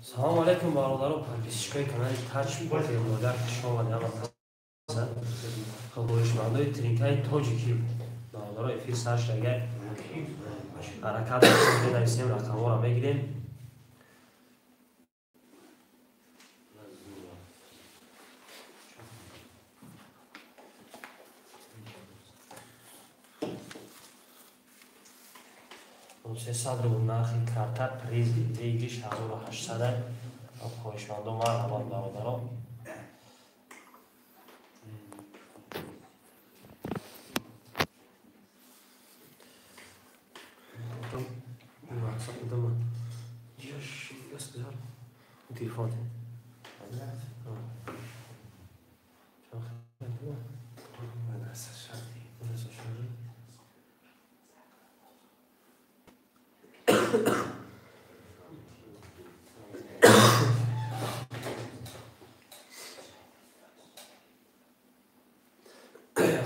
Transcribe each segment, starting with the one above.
Салом алейкум, бародаро, подписчикои канали Тач Покер, модар хуш омадед ҳама каса. Хоҳишмандои тринкаи тоҷикӣ, бародаро, эфир сар шуда, ҳаракат менависем, рақамҳоро мегирем. 300 рубл нархи карта, приз выигрыш 1800. Хоҳишмандо, марҳамат, бародаро. Телефон.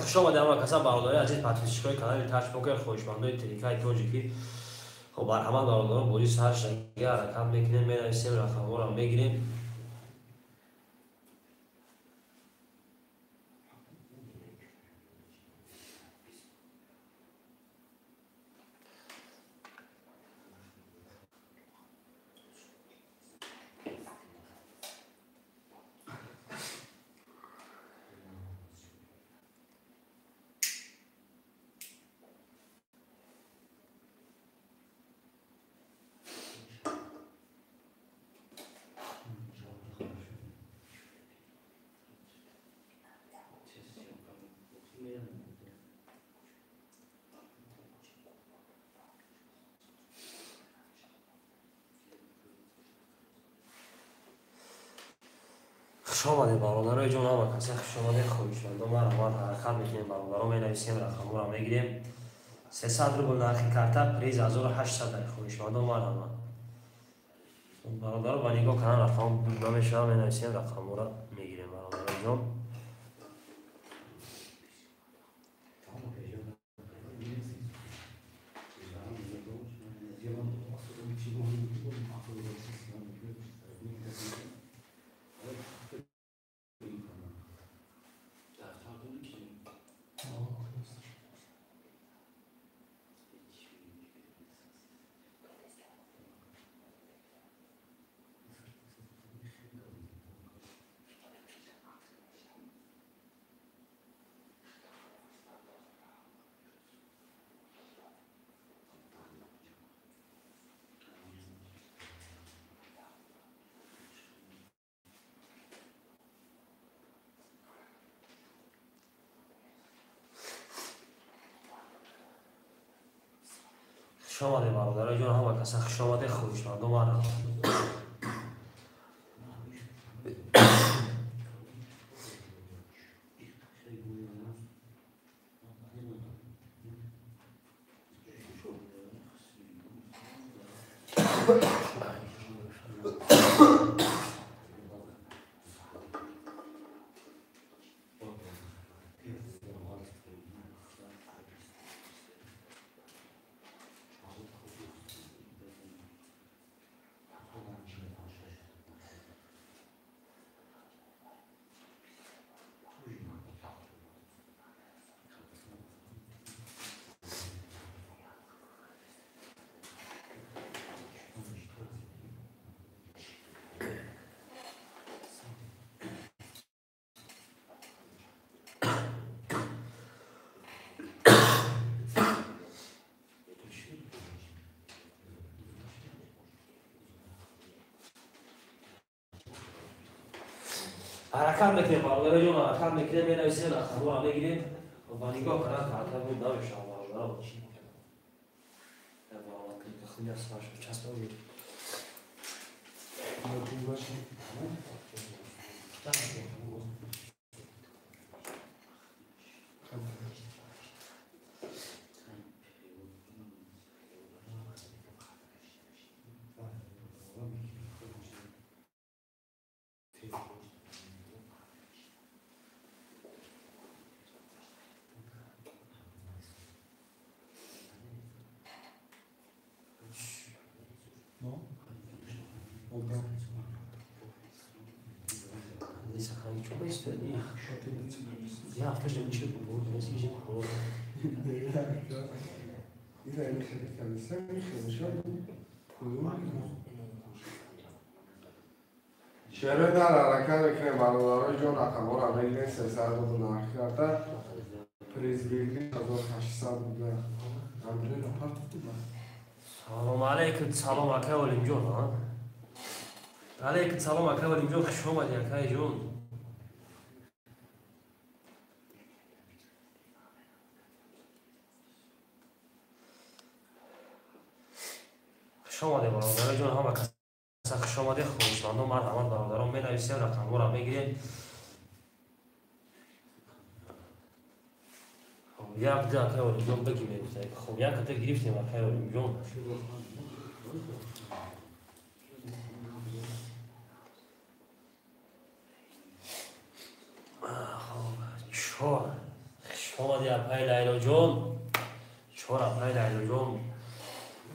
Хуш омадед ҳама каса, бародари азиз, подписчикои канали Тач Покер, хоҳишмандои тринкаи тоҷикӣ. Хоб, марҳамат, бародаро, бозӣ сар шуда, ҳаракат мекунем, менависем, рақамҳоро мегирем. Хуш омадед, бародарои ҷон, ҳама каса хуш омадед. Хоҳишмандо, марҳамат, ҳаракат мекунем, бародаро, менависем, рақамҳоро мегирем. 300 рубл нархи карта, приз 1800. Хоҳишмандо, марҳамат, бародаро, ба нигоҳ кардан рақам намешавад, менависем, рақамҳоро мегирем, бародарои ҷон. Хуш омадед, бародарои ҷон, ҳама каса хуш омадед. Хоҳишмандо, марҳамат. Ҳаракат мекунем, бародарои ҷон, ҳаракат мекунем, менависем, рақамҳоро мегирем. Ба нигоҳ кардан карта буд намешавад, бародаро. Чера дар ҳаракат мекунем бародарои ҷон, рақамҳоро мегирем 300 рубл нарх карда. Приз бигирӣ 1800 рубл. Андрей партофтӣ ба. Салом алейкум, салом акай Олимҷон. Алейкум салом акай Олимҷон, хуш омадӣ акай ҷон. Хуш омадед бародарои ҷон, ҳама кас хуш омадед. Хоҳишмандон марҳамат бародарон, менависем, рақамҳоро мегирем. Як ду акай Олимҷон бигӣ мегуфтед. Хоб, як ду гирифтем акай Олимҷон. Хоб, чор. Хуш омадӣ акай Лайлоҷон. Чор акай Лайлоҷон.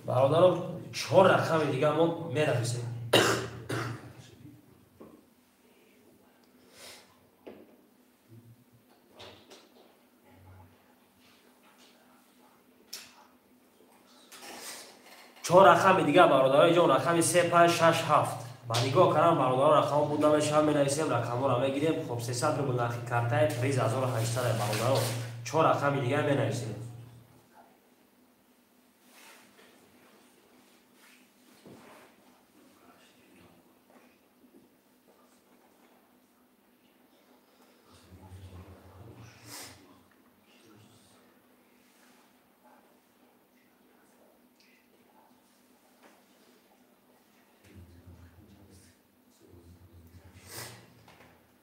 Бародарон, чор рақами дига мо менависем. Чор рақами дига бародарои ҷон, рақами 3, 5, 6, 7. Ба нигоҳ кардам бародарон, рақамҳо буд намешавад, менависем, рақамҳоро мегирем. Хоб, 300 рубл нархи картаи, приз 1800 бародарон. Чор рақами дига менависем.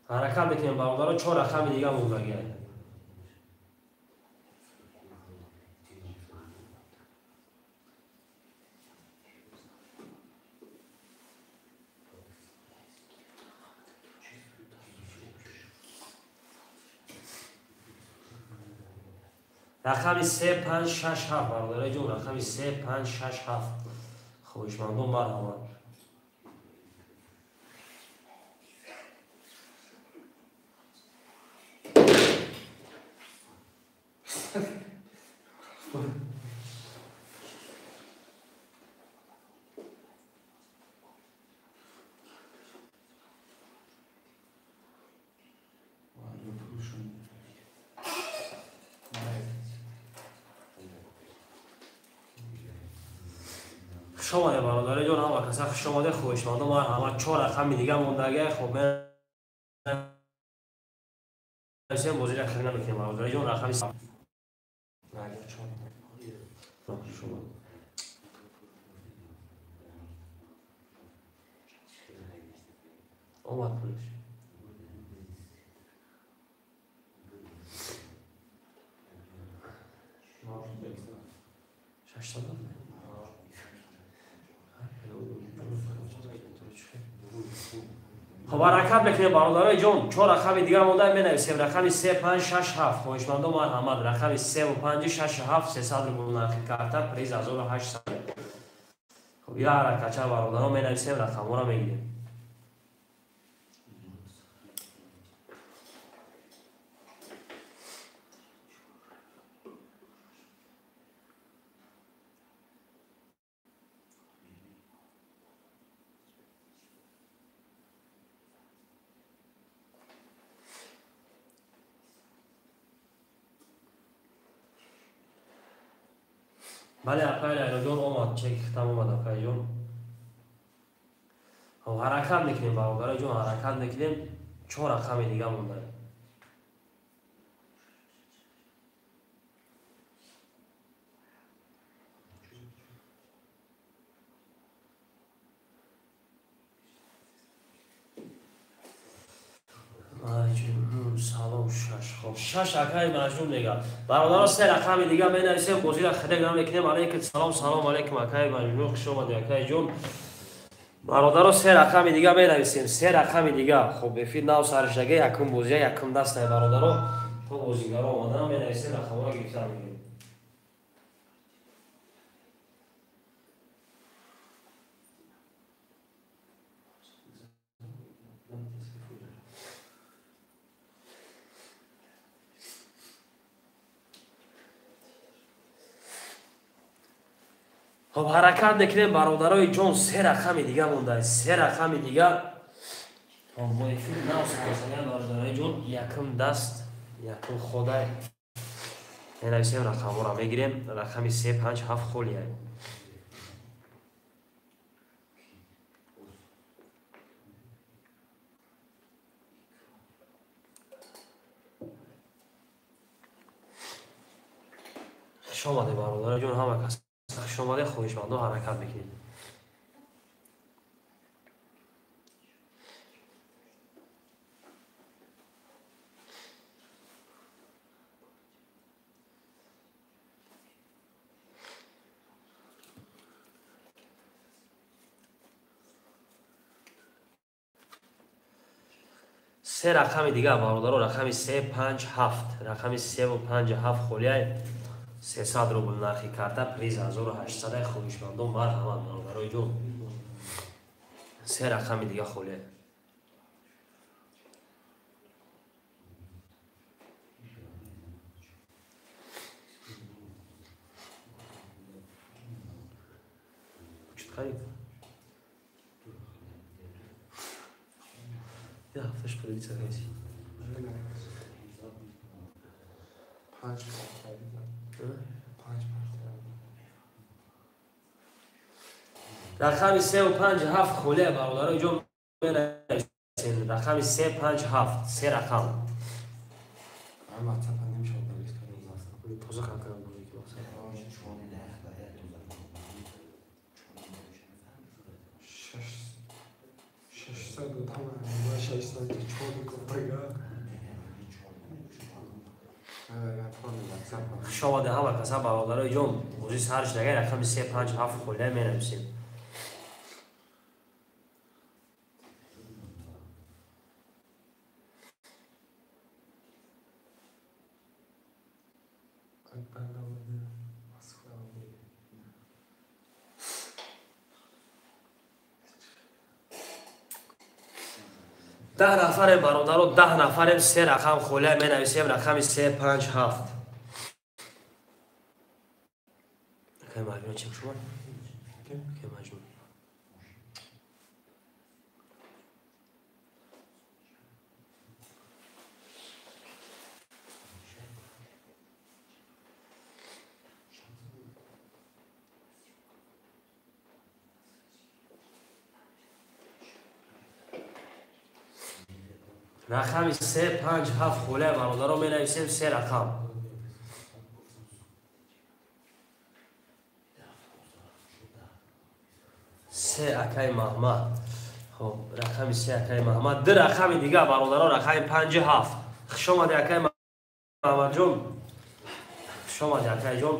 Ҳаракат мекунем бародарон, чор рақами дига мондагиа. Рақами 3, 5, 6, 7 бародарои ҷон, рақами 3, 5, 6, 7. Хоҳишмандон марҳамат. Хуш омадед бародарои ҷон, ҳама каса хуш омадед. Хоҳишмандон марҳамат, чор рақами дига мондагиа. Хоб, менависем, бозиро хеле намекунем бародарои ҷон. Рақами омад пулш. Шашсад. Хоб, ҳаракат мекунем бародарои ҷон, чор рақами дига монда менависем. Рақами 3, 5, 6, 7. Хоҳишмандон марҳамат, рақами 3, 5, 6, 7, 300 рубл нархи карта, приз 1800. Хоб, я ҳаракатча бародарон менависем, рақамҳоро мегирем. Бале, акай Лайлоҷон омад, чек хитам омад акайҷон. Хоб, ҳаракат мекунем бародарои ҷон, ҳаракат мекунем. Чор рақами дига монда. Салом шаш. Хоб, шаш акай Маҷнун мега. Бародарон, се рақами дига менависем, бозиро хеле намекунем. Алейкум салом, салом алейкум акай Маҷнун, хуш омадӣ акай ҷон. Бародарон, се рақами дига менависем, се рақами дига. Хоб, эфир нав саршдаги, якум бозия, якум дастае бародарон. То бозигаро омадан менависем, рақамҳоро гирифта мегирем. Хоб ҳаракат мекунем бародарои ҷон, се рақами дига монда, се рақами дига. Хоб бо эфир навсарасания бародарои ҷон, якум даст, якум ходай. Менависем рақамҳоро мегирем, рақами 3 5 7 холия. Хуш омадед бародарои ҷон, ҳама кас хуш омадед, хоҳишмандо ҳаракат мекунед. Се рақами дига бародаро, рақами 3 5 7, рақами 3 ва 5 7 холияй. 300 рубл нархи карта, приз 1800. Хоҳишмандон марҳамат бародарои ҷон. Се рақами дига холия. Я ҳафташ полиция кайси. 5 рақами 3 ва 5 7 холия бародарои ҷон менависем. Рақами 3 5 7, се рақам. Тоза кардам. Хуш омадед ҳама каса бародарои ҷон. Бозӣ сар шудагай, рақами 3 5 7 холия менависем. Даҳ нафарем бародаро, 10 нафарем, се рақам холия менависем, рақами 3 5 7. Акай Маҷнун чек шумо? Акай Маҷнун. Рақами 3 5 7 холия бародаро менависем, се рақам. Се акай Маҳмад. Хоб, рақами 3 акай Маҳмад. Ду рақами дига бародаро, рақами 5 7. Хуш омадед акай Маҳмадҷон. Хуш омадед акайҷон.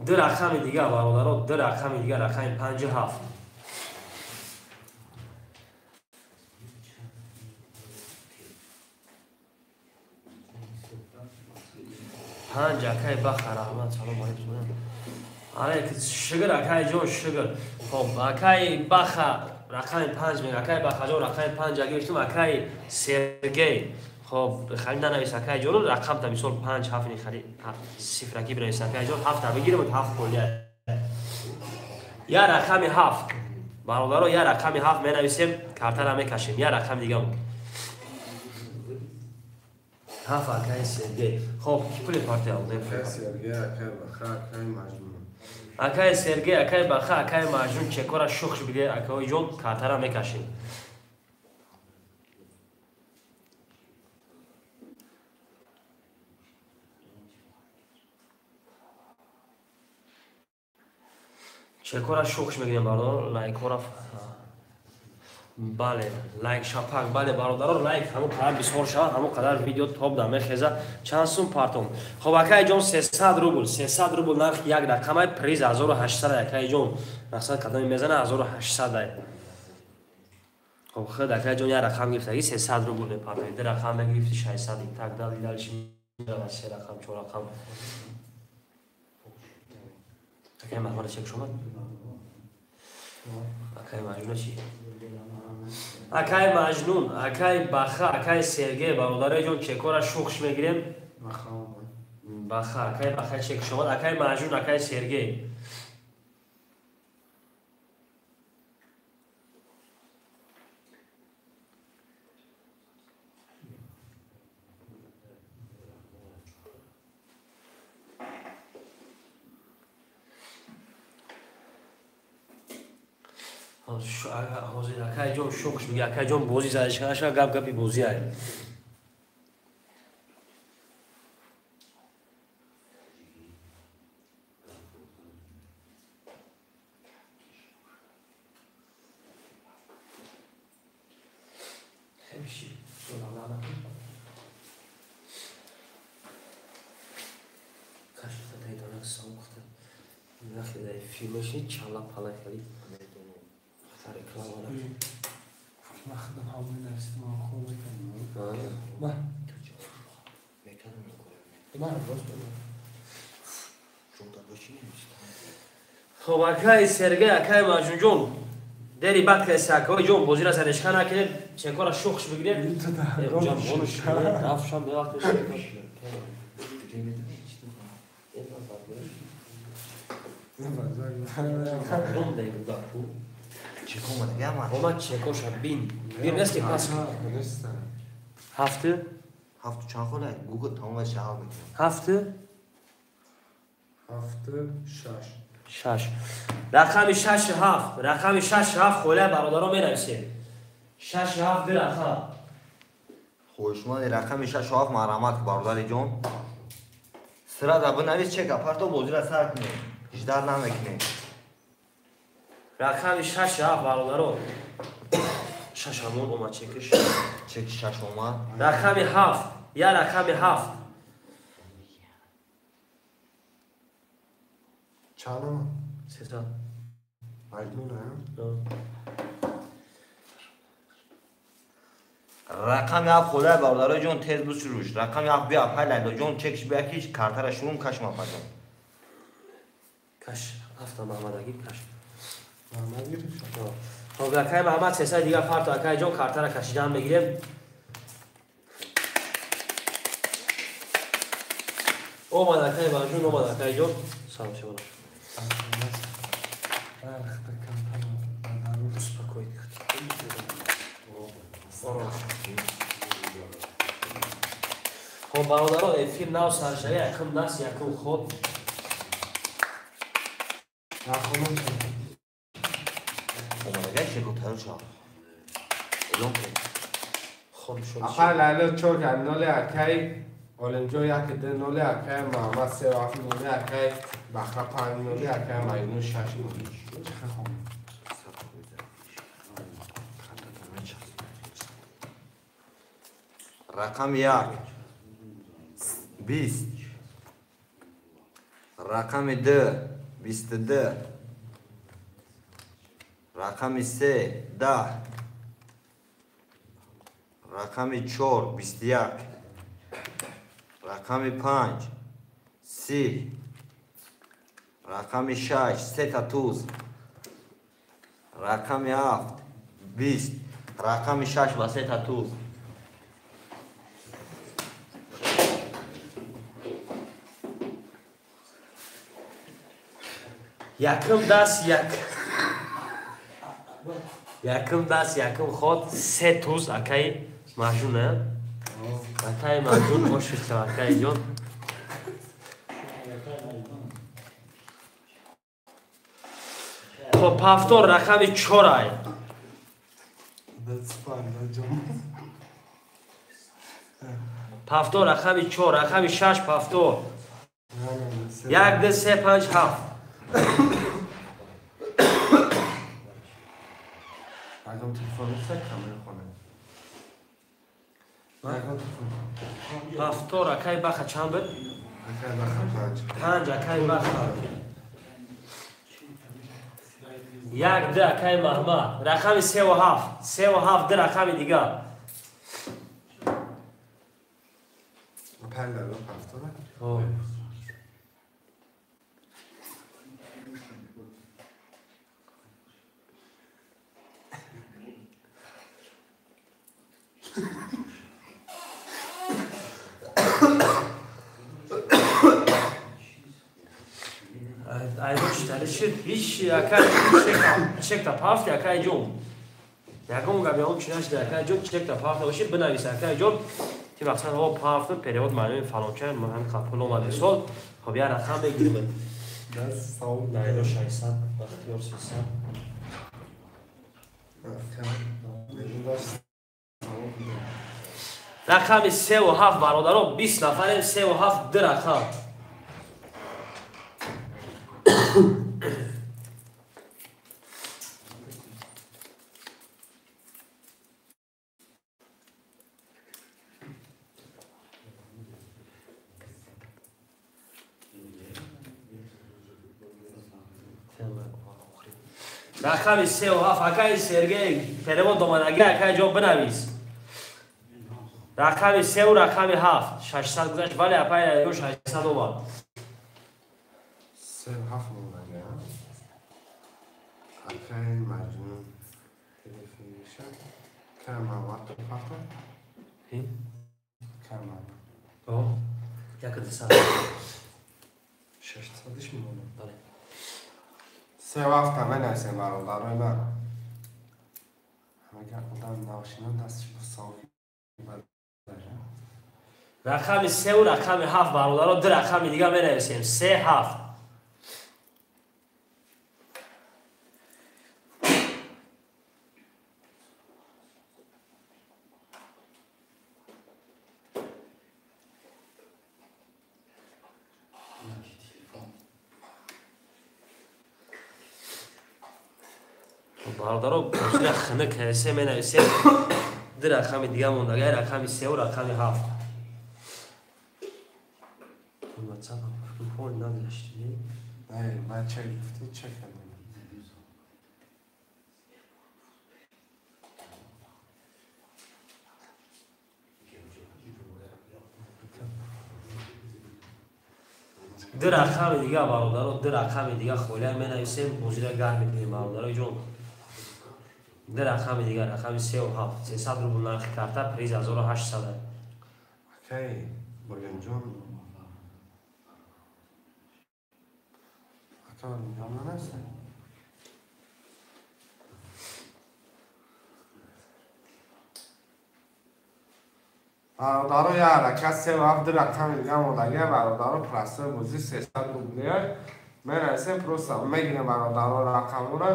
Ду рақами дига бародаро, ду рақами дига, рақами 5 7. Панҷ акай Баха раҳмат, салом алейкум. Алейк шугр акай ҷон, шугр. Хоб, акай Баха рақами 5 мега, акай Баха ҷон рақами 5 гирифтум, акай Сергей. Хоб, хали нанавис акай ҷон, рақамта мисол 5 7 ни хали сифраки бинавис акай ҷон, 7 бигирем, 7 холия. Я рақами 7. Бародаро, я рақами 7 менависем, картара мекашем, я рақами дигам. 7 акай Сергей. Хоб, ки пули партия алдем? Акай Сергей, акай Баха, акай Маҷнун. Акай Сергей, акай Баха, акай Маҷнун чекора шухш биге, акай ҷон, картара мекашем. Чекора шухш мегирем бародаро, лайкора. Бале, лайк шапак, бале бародаро, лайк ҳамон қадар бисёр шавад, ҳамон қадар видео топ да мехеза. Чанд сум партом? Хоб акай ҷон, 300 рубл, 300 рубл нарх як рақамай, приз 1800 акай ҷон. Мақсад кадоме мезана 1800 ай. Хоб худ акай ҷон як рақам гирифтаги 300 рубл мепартои, ду рақам мегирифти 600, так дали дальше мерава се рақам, чор рақам. Акай Маҳмад чек шумад? Акай Маҷнун чӣ? Акай Маҷнун, акай Баха, акай Сергей бародарои ҷон чекора шухш мегирем. Баха, акай Баха чек шомад, акай Маҷнун, акай Сергей. Ҳозир акайҷон шӯхш мега, акайҷон бозӣ задашка, гап гапи бозӣ ай. Филмаши чала пала хели реклама. Хоб, акай Сергей, акай Маҷнунҷон, дери бад каси, акои ҷон, бозира сарешка накунед, чекора шухш бигиред. Рафшам бевақт. Омад чекоша бин. Бин нест ки пас. Ҳафты? Ҳафту чанд хола? Гугл тамоми шаҳр мекунад. Ҳафты? Ҳафты шаш. Шаш. Рақами шаш ҳафт. Рақами шаш ҳафт хола бародаро менависем. Шаш ҳафт ду рақам. Хоҳишманди рақами шаш ҳафт марҳамат бародари ҷон. Сира да бинавис чека парто бозира сар кунед. Ждар намекунем. Рақами шаш ҳафт бародаро. Шаш ҳамон омад чекиш. Чеки шаш омад. Рақами ҳафт. Я рақами ҳафт. Чанд омад? Сесад. Маҷнун ам? Рақами ҳафт худои бародарои ҷон тез бусуруш. Рақами ҳафт бия пай Лайло ҷон чекиш бия ки картара шурум кашма паҷон. Каш ҳафта Маҳмадагир каш. Маҳмадгир? Хоб, акай Маҳмад сесаи дигар парто, акай ҷон картара кашидан мегирем. Омад акай Маҷнун, омад акай ҷон. Салом шумо. Успокой. Хоб, бародаро, эфир нав саршавӣ, якум даст, якум ход. Акай Лайло чор кард ноли, акай Олимҷон як ду ноли, акай Маҳмад се ҳафт ноли, акай Баха панҷ ноли, акай Маҷнун шаш ноли. Рақами як бист, рақами ду бисту ду, рақами се даҳ, рақами чор бисту як, рақами панҷ си, рақами шаш сета туз, рақами ҳафт бист, рақами шаш ва сета туз. Якум даст як. Якум даст якум ход се туз акай Маҷнун, а? Акай Маҷнун ошиша акай ҷон. Хоб, пафтор рақами чор ай. Пафтор рақами чор, рақами шаш пафтор. Як, ду, се, панҷ, ҳафт. Пафтор акай Баха чанд буд? Акай Баха панҷ. Панҷ акай Баха. Як, ду акай Маҳмад. Рақами севу ҳафт. Севу ҳафт ду рақами дигар. Панҷ пафтора? шид ҳеч акай чекта пафти акай ҷон. Ягон гап ягон чи нашида акай ҷон, чекта пафта боши бинавис акай ҷон. Ки мақсад ҳо пафту перевод маълуми фалонча ман ҳамин қабул омад сол. Хоб я рақам мегирем. Найро 600, Бахтиёр 300. Рақами 3 ва 7 бародаро, 20 нафарем, 3 ва 7, ду рақам. Рақами 3 ва 7, акаи Сергей, перевод омадаги, акаи ҷон, бинавис. Рақами сеу рақами ҳафт, 600 гузашт, вале апай 600 омад. 3 ҳафт мондаги, акаи Маҷнун, телефониша кай мавад пафта? Кай мавад? 1200. 600-иш мемонад. Бале. 3 ҳафта менависем, бародарои ман. Ҳамагар одам навшина дастиш бо савоби. Рақами сеу рақами ҳафт, бародаро, ду рақами дига менависем, 3 7. Бародаро, бозира хинак се менависем, ду рақами дига мондага, рақами сеу рақами ҳафт. WhatsApp нагузашти? Ман чек гуфтӣ, чек кардам. Ду рақами дига, бародаро, ду рақами дига холия менависем, бозира гарм мекунем, бародарои ҷон. Ду рақами дига, рақами 3 ва 7, 300 рубл нархи карта, приз 1800. Акай Бурганҷон, ака Олимҷон нанависта? Бародаро, я ҳаракат, 3 ҳафт, ду рақами дига мондагия, бародаро. Простой бозӣ 300 рублия менависем, просто мегирем, бародаро, рақамҳоро,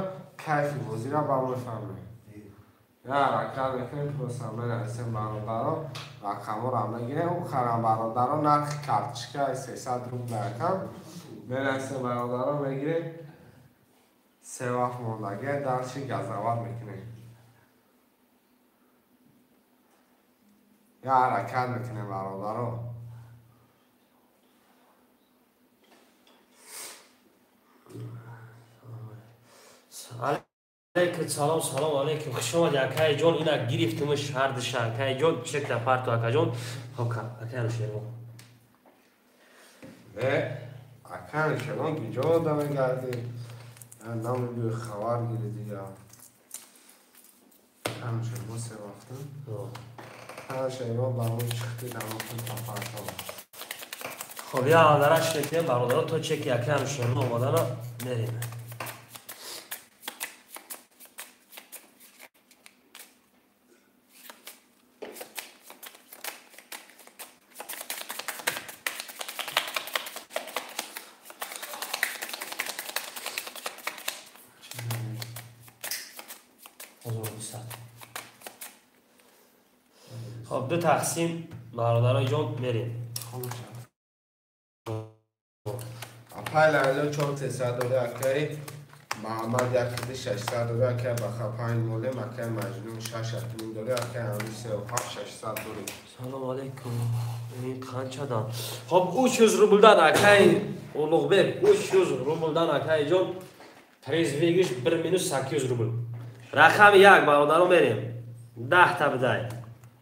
кайфи бозиро ба мефаҳмем. Я ҳаракат мекунем, просто менависем, бародаро, рақамҳоро мегирем, ухарам, бародаро. Нархи карточка 300 рубля, акам менависем, бародаро, мегирем. 3 ҳафт мондагия, дальше газават мекунем. Я ҳаракат мекунем, бародаро. Алейкум салом, салом алейкум, хуш омади, акаи ҷон. Ина гирифтимш ҳардиша, акаи ҷон, чекта парту, акаҷон. Хоб, акаи Анушервон. Э, акаи Анушервон, киҷо одаме гардӣ? Намебиёй, хабар гири дига. Анушервон се вақта Анушервон ба он чихти дамохи папарто. Хоб, я дараш мекунем, бародаро, то чеки акаи Анушервон омадана мерем. Хоб, ду тақсим, бародарои ҷон, мерем. Апай Лайло 4 300 дори, акаи Маҳаммад 1 600 дори, акаи Баха панҷ молем, акаи Маҷнун шаш якним дори, акаи Амир 3 ҳафт 600 дори. Салом алейкум, ин қанчадан? Хоб, 300 рублдан, акаи Улуғбек, 300 рублдан, акаи ҷон, приз выигрыш 1 минус 800 рубл. Рақами як, бародаро, мерем, 10-та бидай.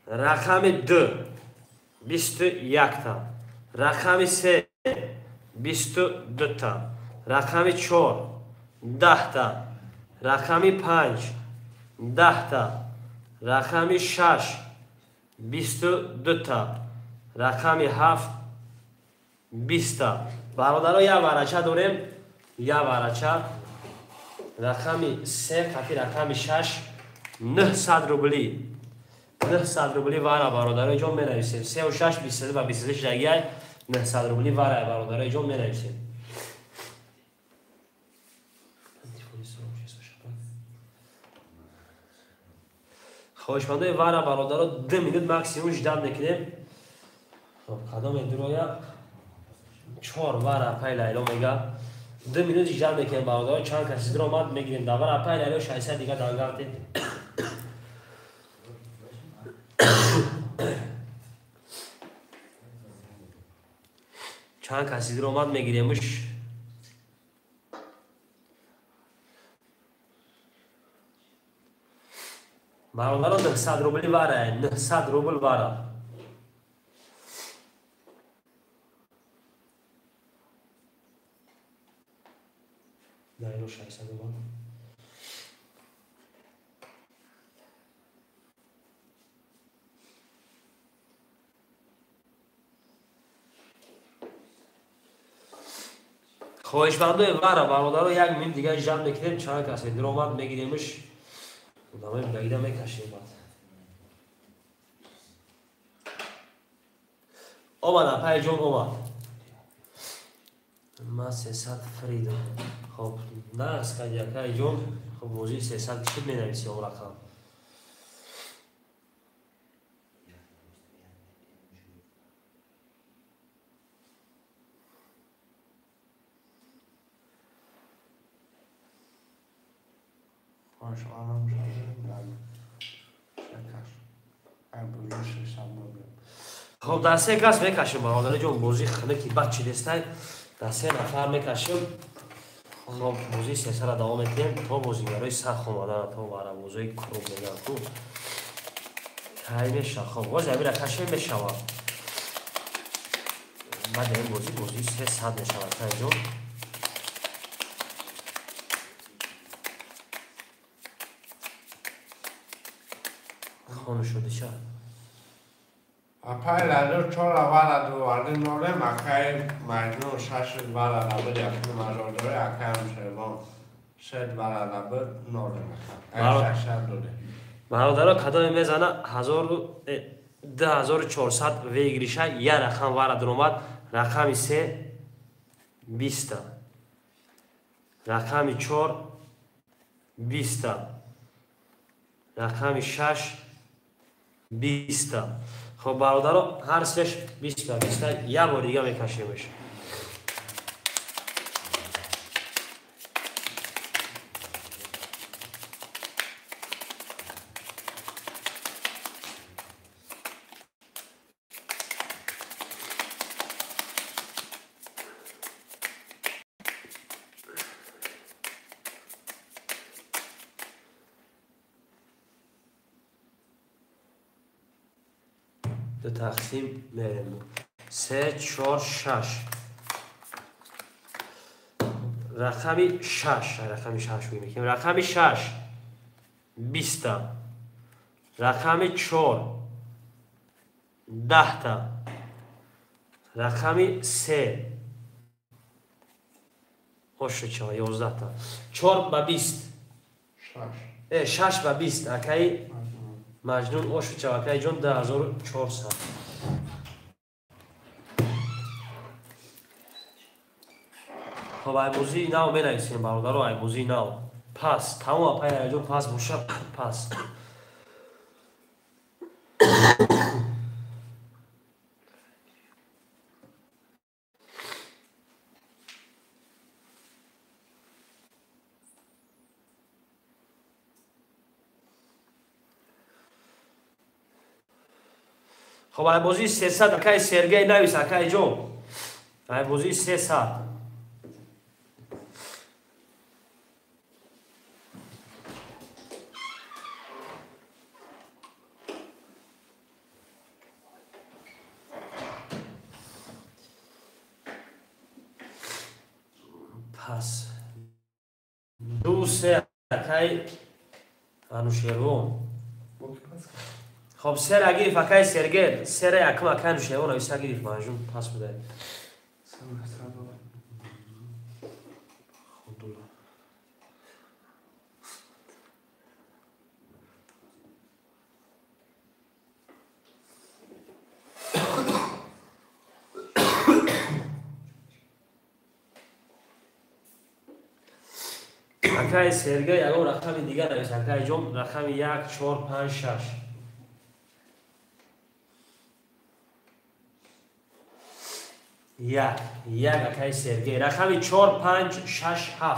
Рақами ду, 21-та. Рақами се, 22-та. Рақами чор, 10-та. Рақами панҷ, 10-та. Рақами шаш, 22-та. Рақами ҳафт, 20-та. Бародаро, як варача дорем. Я варача. Рақами 3 қати рақами 6 900 рубли. 900 рубли вара бародарои ҷон менависем. 3 6 22 ва 22 шидагиай 900 рубли вара бародарои ҷон менависем. Хоҳишмандои вара бародаро 2 минут максимум ждат мекунем. Хоб кадоме дуроя 4 вара пай Лайло мега. 2 минут ждат мекунем бародаро, чанд каси дур омад мегирем. Да вара пай Лайло 600 дига дангартед. Чанд каси дур омад мегиремш. Бародаро 900 рубли вара, 900 рубл вара. Лайло 600 рубл. Хоҳишмандои вара бародаро як минут дига ждат мекунем, чанд касе дур омад мегиремш. Одамои будагида мекашем баъд. Омад апай ҷон омад. Ман 300 фридам. Хоб нағз кардӣ акай ҷон. Хоб бозии 300 чӣ менависӣ он рақам? Хоб дар се кас мекашем бародари ҷон, бозии хунуки бад чидестай. Дар се нафар мекашем. Хоб бозии сесара давом метиҳем то бозигарои сахт омадан, то варабозои клуб мегӯянд ку кай мешавад. Хоб боз амира кашем мешавад. Баъд ин бозӣ бозии 300 мешавад кай ҷон. Хону шуди ча? Апай Лайло 4 вара дуварди норем, акай Маҷнун 6 вара дабуд, якум мажордори, акай Анушервон 6 вара дабуд норем. Ай 6 доде. Бародаро кадоме мезана 2400 выигрыша, я рақам вара дуромад, рақами 3 20, рақами 4 20, рақами 6 20. Хоб бародаро ҳар сеш 20 ба 20 як бор дига мекашемш. Ду тақсим мерем. 3 4 6. Рақами 6, рақами 6 мекунем. Рақами 6 20, рақами 4 10, рақами 3 8 чава 11. 4 ба 20. 6. 6 ба 20 акай Маҷнун ошу чавакай ҷон 2400. Хоб айбозии нав менависем бародаро, айбозии нав. Пас, тамом апай ҷон пас боша, пас. Хоб айбозии 300 акай Сергей навис акай ҷон. Айбозии 300. Пас 2 3 акай Анушервон. Хоб сера гирифт акай Сергей, сера якум акай Анушервон нависа гирифт, манжун пас будай. Акай Сергей ягон рақами дигар навис, акай ҷон, рақами 1, 4, 5, 6. Як, як акай Сергей, рақами 4, 5, 6, 7.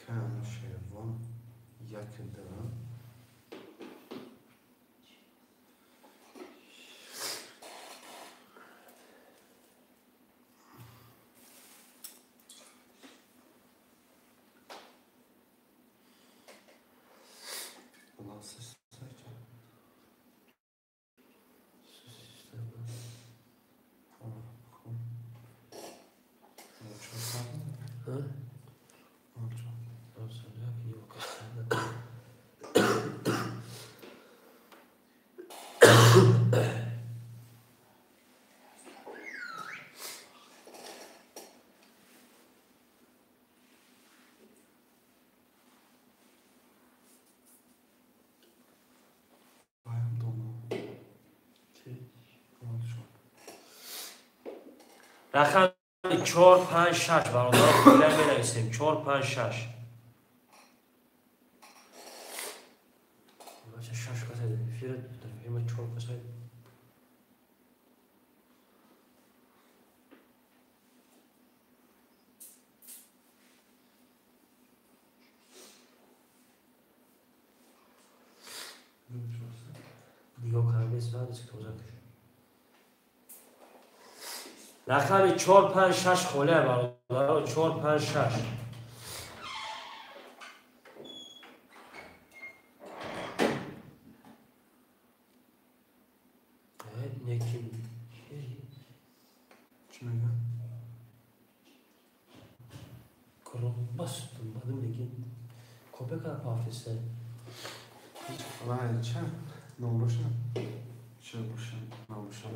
Кам шервон як ду. Рақами 4, 5, 6 бародаро, фоида менависем 4, 5, 6. Бача 6 каса эфир дар 4 каса. Нигоҳ кардем, баъд тоза кушем. Рақами 4, 5, 6 холия бародаро, 4, 5, 6. Неким. Чӣ мегӯяд? Коробас бадим лекин копия кара пафтеста. Вай, ча? Номроша? Ча боша? Номроша.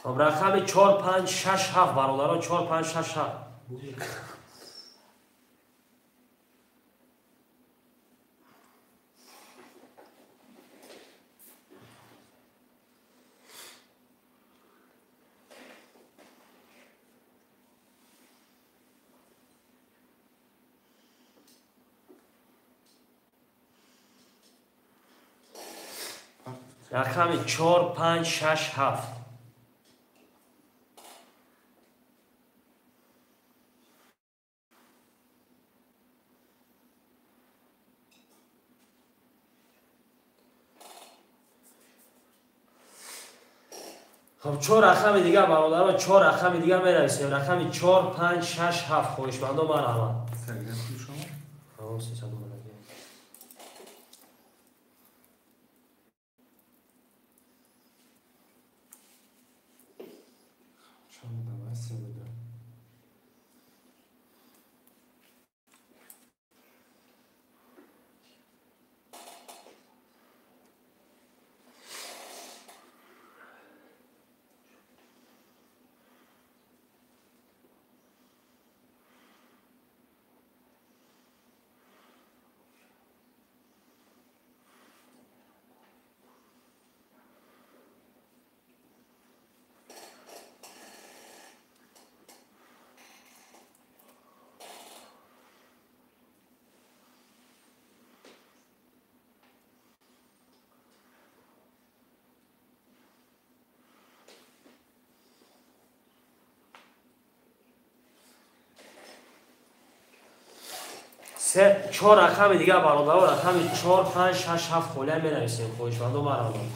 Хоб, рақами 4, 5, 6, 7 бародаро, 4, 5, 6, 7. Рақами 4, 5, 6, 7. Хоб, 4 рақами дигар бародаро, 4 рақами дигар менависем. Рақами 4, 5, 6, 7 хоҳишмандо марҳамат. Сергей шумо? Ҳа, 300 омадаги. Шумо давай се ду. Се, 4 рақами дигар бародаро, рақами 4, 5, 6, 7 холия менависем. Хоҳишмандо марҳамат.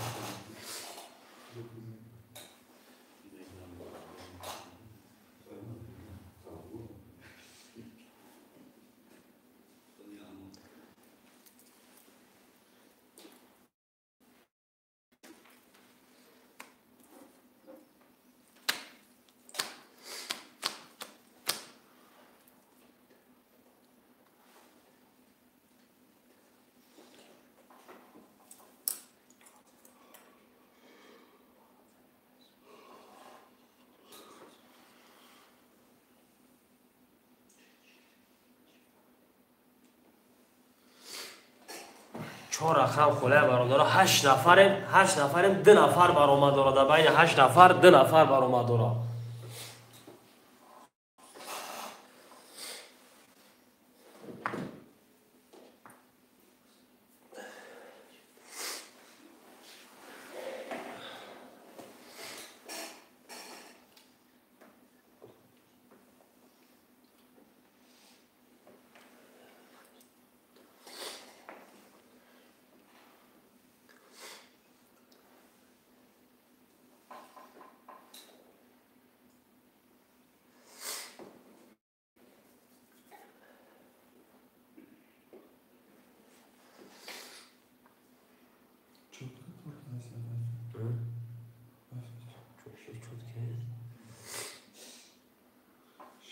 4 рақам холия бародаро. 8 нафарем, 8 нафарем, 2 нафар баромад дора. Дар байни 8 нафар 2 нафар баромад дора.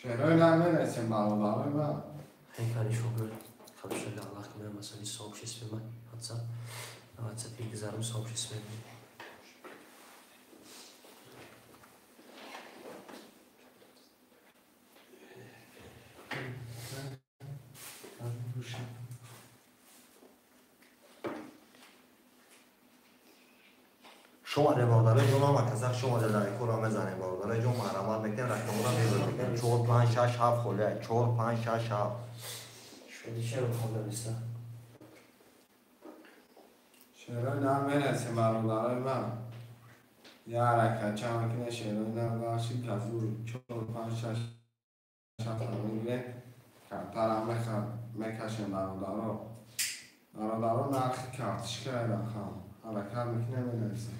شعرهای نمیرسیم برادرای من. خیلی شکر. خب الله کنه مثلا сообществе من WhatsApp WhatsApp гузарам сообществе. شما бародарои ҷон ҳама казах шумо лайкҳоро мезанем бародарои ҷон маҳрамат мекунем рақамҳоро мебарем 4 5 6 7 холия 4 5 6 7 шерои нам менасем бародарои ман я ҳаракатча мекунем шерои нам бахши казур 4 5 6 7 мегирем камтарам мекашем бародаро бародаро нархи картишка рақам ҳаракат мекунем менависем.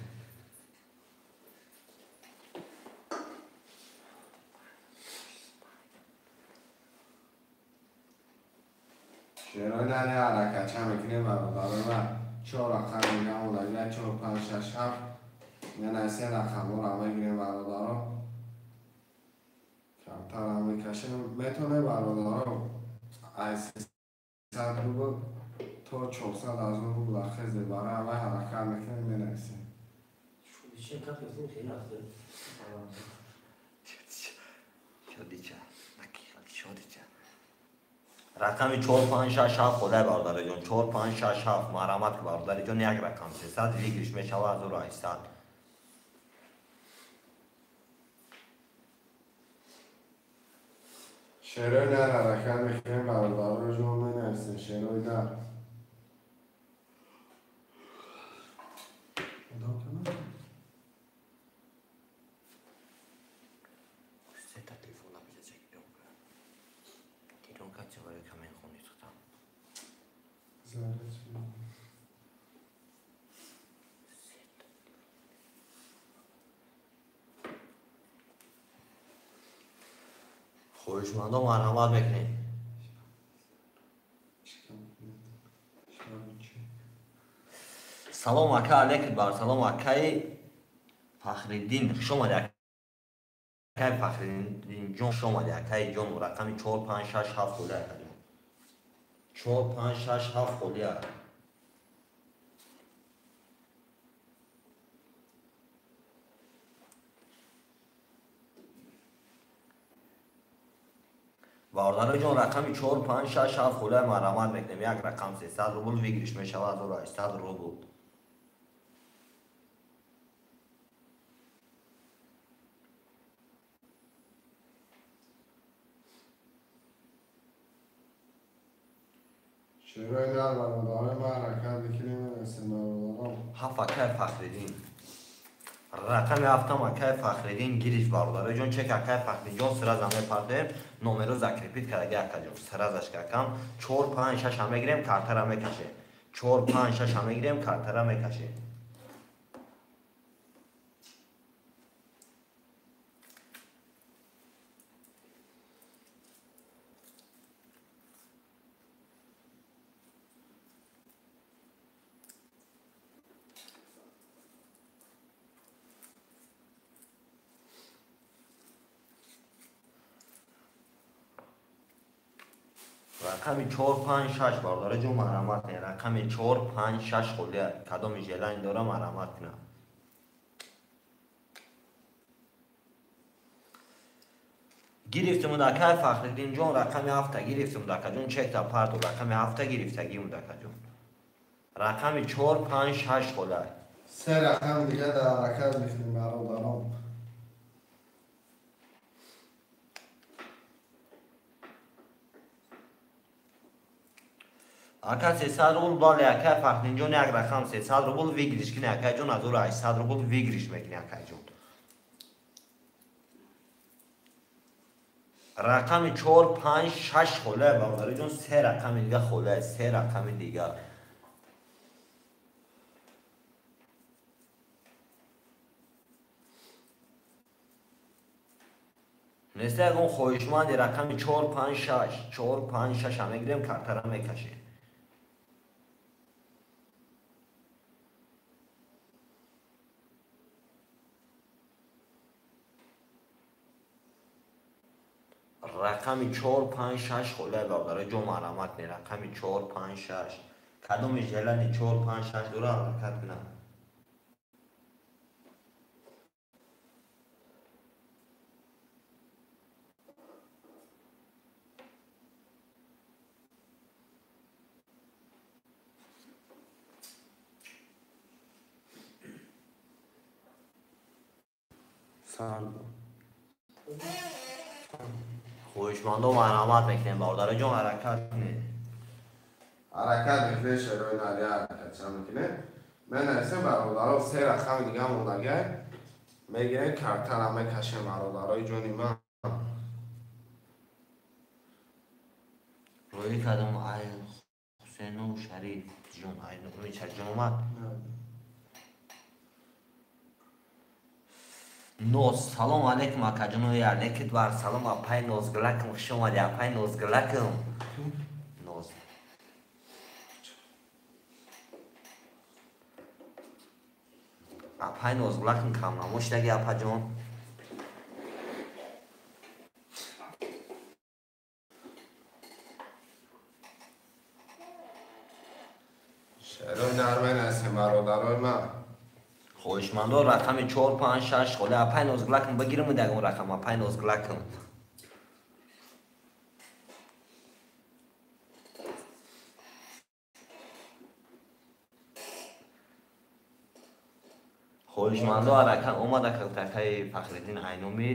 شعرهای نره حرکت چه میکنیم برادرای من 4 رقم میگم اولویت 4 5 6 7 منحصر رقم ها رو میگیریم برادرها کمتر هم میکشیم میتونه برادرها از 300 روبل تا 400 هزار روبل خیزه برای همه حرکت میکنیم منحصر. рақами 4 5 6 7 худай бародари ҷон 4 5 6 7 маҳрамат ки бародари ҷон як рақам 300 выигрыш мешавад 1800. шерои нар ҳаракат мекунем бародари ҷон менависем шерои нар. хоҳишмандо марҳамат мекунем. Салом ака алейкум бар салом акаи Фахриддин хуш омади акаи Фахриддин ҷон хуш омади акаи ҷон рақами 4 5 6 7 холия ака ҷон 4 5 6 7 холия. Бародари ҷон рақами 4 5 6 7 холия марҳамат мекунем як рақам 300 рубл выигрыш мешавад 1800 рубл. шерои нар бародарои ман ҳаракат мекунем менависем бародарон. ҳафт акаи Фахриддин рақами ҳафтам акаи Фахриддин гирифт бародарои ҷон чек акаи Фахриддин ҷон сразу мепартоем номеро закрепить кардаги ака ҷон сразу акам 4 5 6 мегирем картара мекашем 4 5 6 мегирем картара мекашем. рақами 4 5 6 бародари ҷон марҳамат кунед рақами 4 5 6 холия кадоми желание дора марҳамат кунад. гирифтем акаи Фахриддин ҷон рақами 7 гирифтем акаҷон чекта парту рақами 7 гирифтагим акаҷон. Рақами 4 5 6 холай. Се рақам дига дар ҳаракат мекунем бародарон. Ака 300 рубл бале ака Фахриддинҷон як рақам 300 рубл выигрыш кини акаҷон 1800 рубл выигрыш мекуни акаҷон. Рақами 4 5 6 холай бародарҷон, се рақами дига холай, се рақами дига. Неста ягон хоҳишманди рақами 4 5 6 4 5 6 мегирем, картара мекашем. Рақами 4 5 6 холай бародаро ҷо марҳамат кунед. Рақами 4 5 6 кадоми желани 4 5 6 дора ҳаракат кунад. Хоҳишмандо марҳамат мекунем бародаро ҷон, ҳаракат кунед. Ҳаракат мекунем, шерои нари ҳаракатча мекунем. Менависем бародаро, се рақами дига мондагай мегирем, картара мекашем бародарои ҷони ман. Рӯй кардам ай Ҳусейну Шариф ҷон, ай Нуъми Шариф ҷон омад. Ноз, салом алейкум акаҷонои алекит бар салом апай Нозгулакам, хуш омади апай Нозгулакам. Ноз. Апай Нозгулакам камнамо шидаги апаҷон. Шерои нармен ҳастем бародарои ман. Хоҳишмандо рақами 4 5 6 холе апай Нозгулакам бигирам ягон рақам апай Нозгулакам. Хоҳишмандо ҳаракат омада акаи Фахриддин Айнуми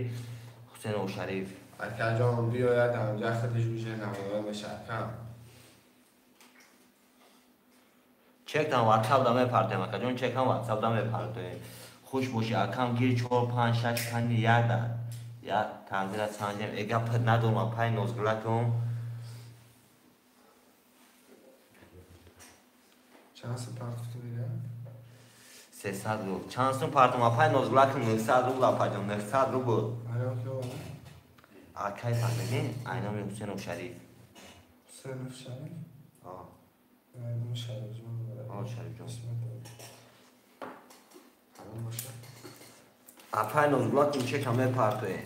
Ҳусейнов Шариф. Акаҷон биёяд ҳамҷа худиш бише намоён мешавад кам. Чекам WhatsApp да мепартем акаҷон, чекам WhatsApp да мепартем. Хуш бошӣ акам, гир 4 5 6 5 1 да. Як танзира санҷем, э гап надорам апай Нозгулакам. Чанд сум партофтӣ мегӯяд? 300 рубл. Чанд сум партом апай Нозгулакам? 900 рубл апаҷон, 900 рубл. Акай Фахриддин Айноми Ҳусейнов Шариф. Ҳусейнов Шариф? А. Айноми Шариф ҷон. Шариф ҷон. Апай Нозгулакам чека мепартоем.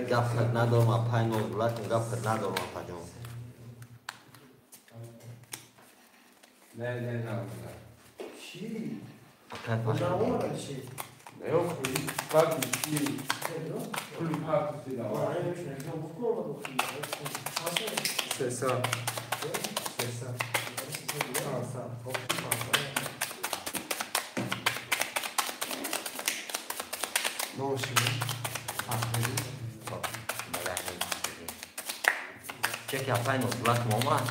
Гап надорам апай Нозгулакам, гап надорам апаҷон. Не, не, не. Чӣ? Акай Фахриддин. Не, охи, паки чӣ? Пули паки Сесад. Сесад. Пансад. Ноши. Фахриддин. Чеки апай Нозгулакам омад.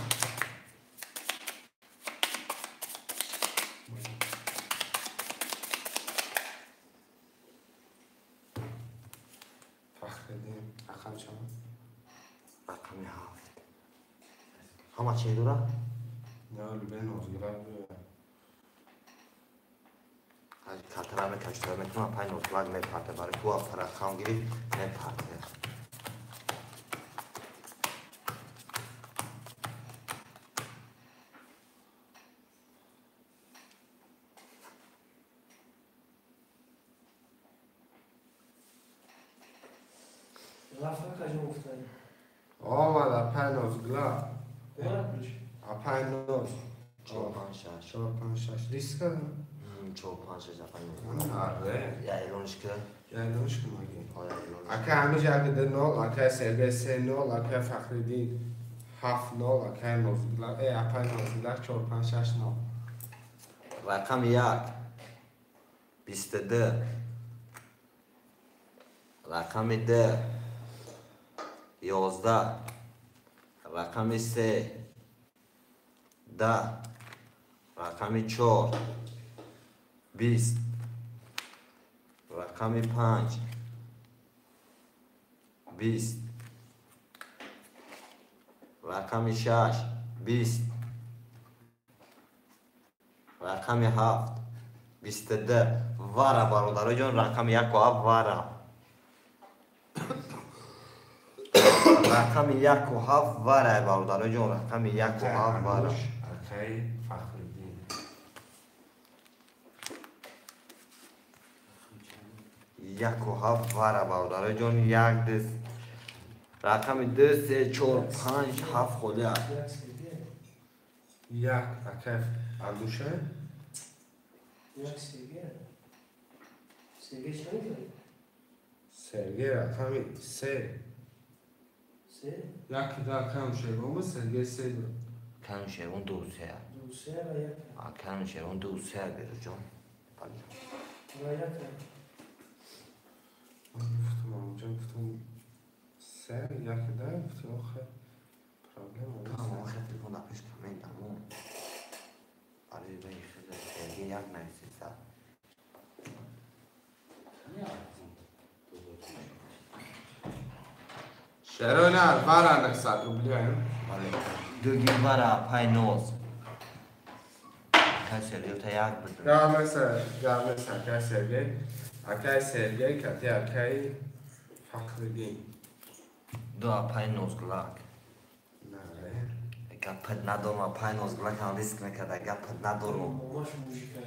Фахриддин, рақам чанд? Рақами 7. Ҳама чӣ дорад? Не, любе Нозгулак биёяд. Картара мекашта мекунам, апай Нозгулак мепарте, барои ку рақам гирифт мепарте. Омад апай Нозгулак. Апай Ноз. 4 5 5 6. 4 5 6. Риска? 4 5 6 апай Ноз. Аре. Я элониш ки? Я элониш ки маги. Ой, элониш. Ака ҳамиҷа як 2 0, ака Сергей 3 0, ака Фахриддин 7 0, ака Нозгулак, апай Нозгулак 4 5 6 0. Рақами 1 22. Рақами 2 11. Рақами 3 10. Рақами 4 20. Рақами 5 20. Рақами 6 20. Рақами 7 22. Вара бародароҷон, рақами 1 ва 7 вара. Рақами 1 ва 7 вара бародароҷон, рақами 1 ва 7 вара. Акай Фахриддин. 1 ва 7 вара бародароҷон, 1 2 рақами 2 3 4 5 7 холӣ аст. 1 акай Андуша? 1 Сергей. Сергей чӣ мекунад? Сергей рақами 3. 3? 1 2 акай Шервон буд, Сергей 3 буд. Кану Шервон 2 3. 2 3 ва 1. Кану Шервон 2 3 беруҷон. Ва 1. Ман гуфтам, ҷон гуфтам 3 1 2 гуфтам охе проблема нест. Тамом, охе телефон дар пеш камен тамом. Барои баи хеле Сергей 1 нависиса. Шерона вара 900 рубли аем. Бале. Дуги вара пай ноз. Акай Сергей та 1 буд. Гамеса акай Сергей. Акай Сергей кати акай Фахриддин. Ду апай Нозгулак. Наре. Гапат надорам, апай Нозгулак ҳам риск мекарда, гапат надорам. Момаш мужика.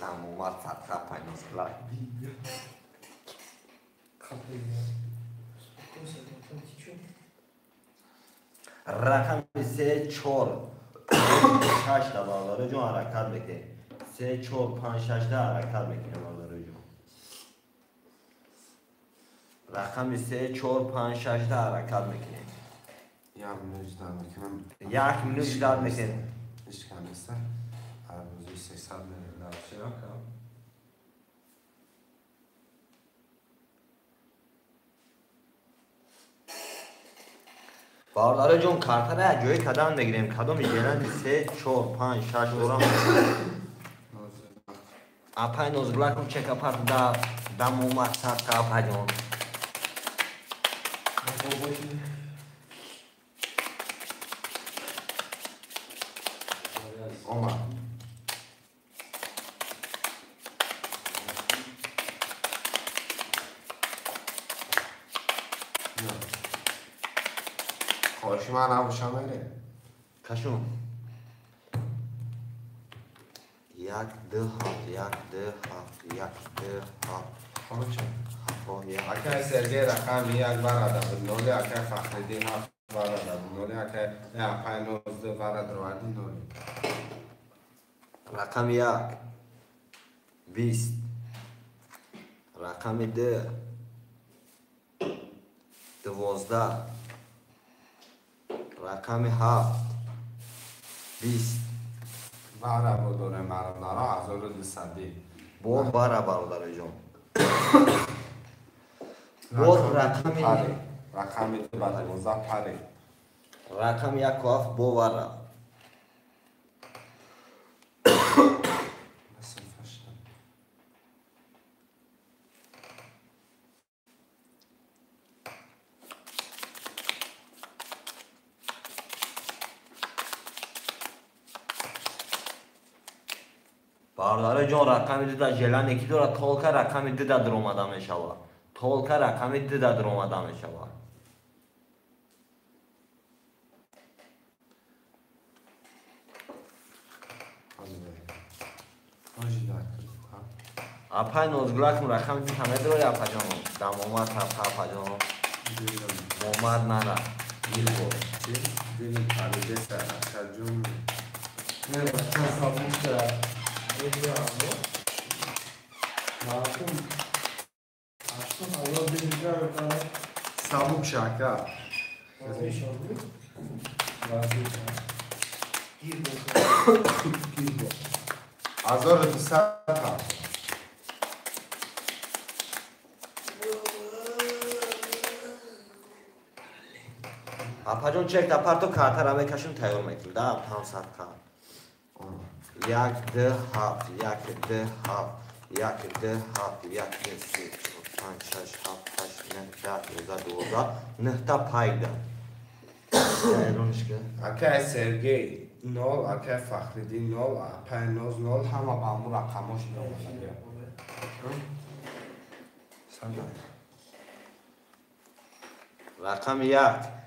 На момар садқа апай Нозгулак. Рақами 3 4 6 да бародароҷон ҳаракат мекунем. 3 4 5 6 да ҳаракат мекунем бародароҷон. Рақами 3 4 5 6 да ҳаракат мекунем. 1 минут ждать мекунам. 1 минут ждать мекунем. Ҳеҷ кам нест. Арбузои 300 мерем дар чирака. Бародароҷон, картара як ҷои кадам мегирем. Кадоми ҷелани 3 4 5 6 дорам. Апай Нозгулакум чека парт да дамома садқа апаҷон. Омад. Хоҳиши ман набошам мере. Кашун. 1 2 7 1 2 7 1 2 7. Хоҳишам. 7 1. Акай Сергей рақами 1 вара да буд 0, акай Фахриддин 7 вара да буд 0, акай апай Ноз 2 вара дароварди 0. Рақами 1 20. Рақами 2 12. Рақами 7 20. Вара бодорем бародаро 1200. Бо вара бародароҷон. Боз рақами рақами 2 ба 12 пари. Рақами 1 ва 7 бо вара. Бародароҷон, рақами 2 да желане ки дорад, толка рақами 2 да даромада мешавад. Толка рақами 2 да даромада мешавад. Апай Нозгулакум рақами 2 ҳаме дорӣ апаҷон? Дамомад садқа апаҷон. Момад нара. Дилам парида сар акаҷон. Не, бача сабук сабук шака. Азор 200. Апаҷон чек да парто картара мекашим тайёр мекунем. Да, 500 ка. 1 2 7 1 2 7 1 2 7 1 2 3 4 5 6 7 8 9 10 11 12 9 та пайда. Акай Сергей 0, акай Фахриддин 0, апай Ноз 0, ҳама ба ҳамун рақамош омадагия. Рақами 1.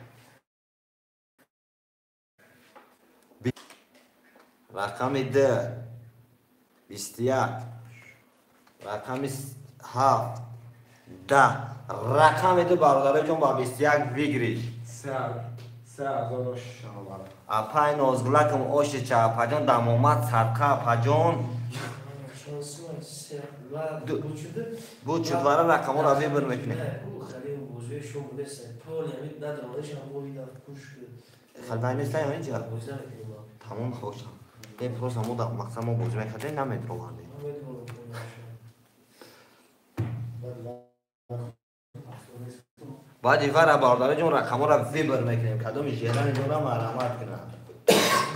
Рақами 2 21. Рақами 7 10. Рақами 2 бародарҷон ба 21 выигрыш. Апай Нозгулакам ошича апаҷон дамомад садқа апаҷон. Буд шуд вара рақаморо выбор мекунем. Халбай неста ё инҷа? Тамом хошам. Не просто мо да мақсад мо бозӣ мекардем намедровандем. Баъди вара бародарҷон рақаморо выбор мекунем. Кадоми желани дорам марамат кунам.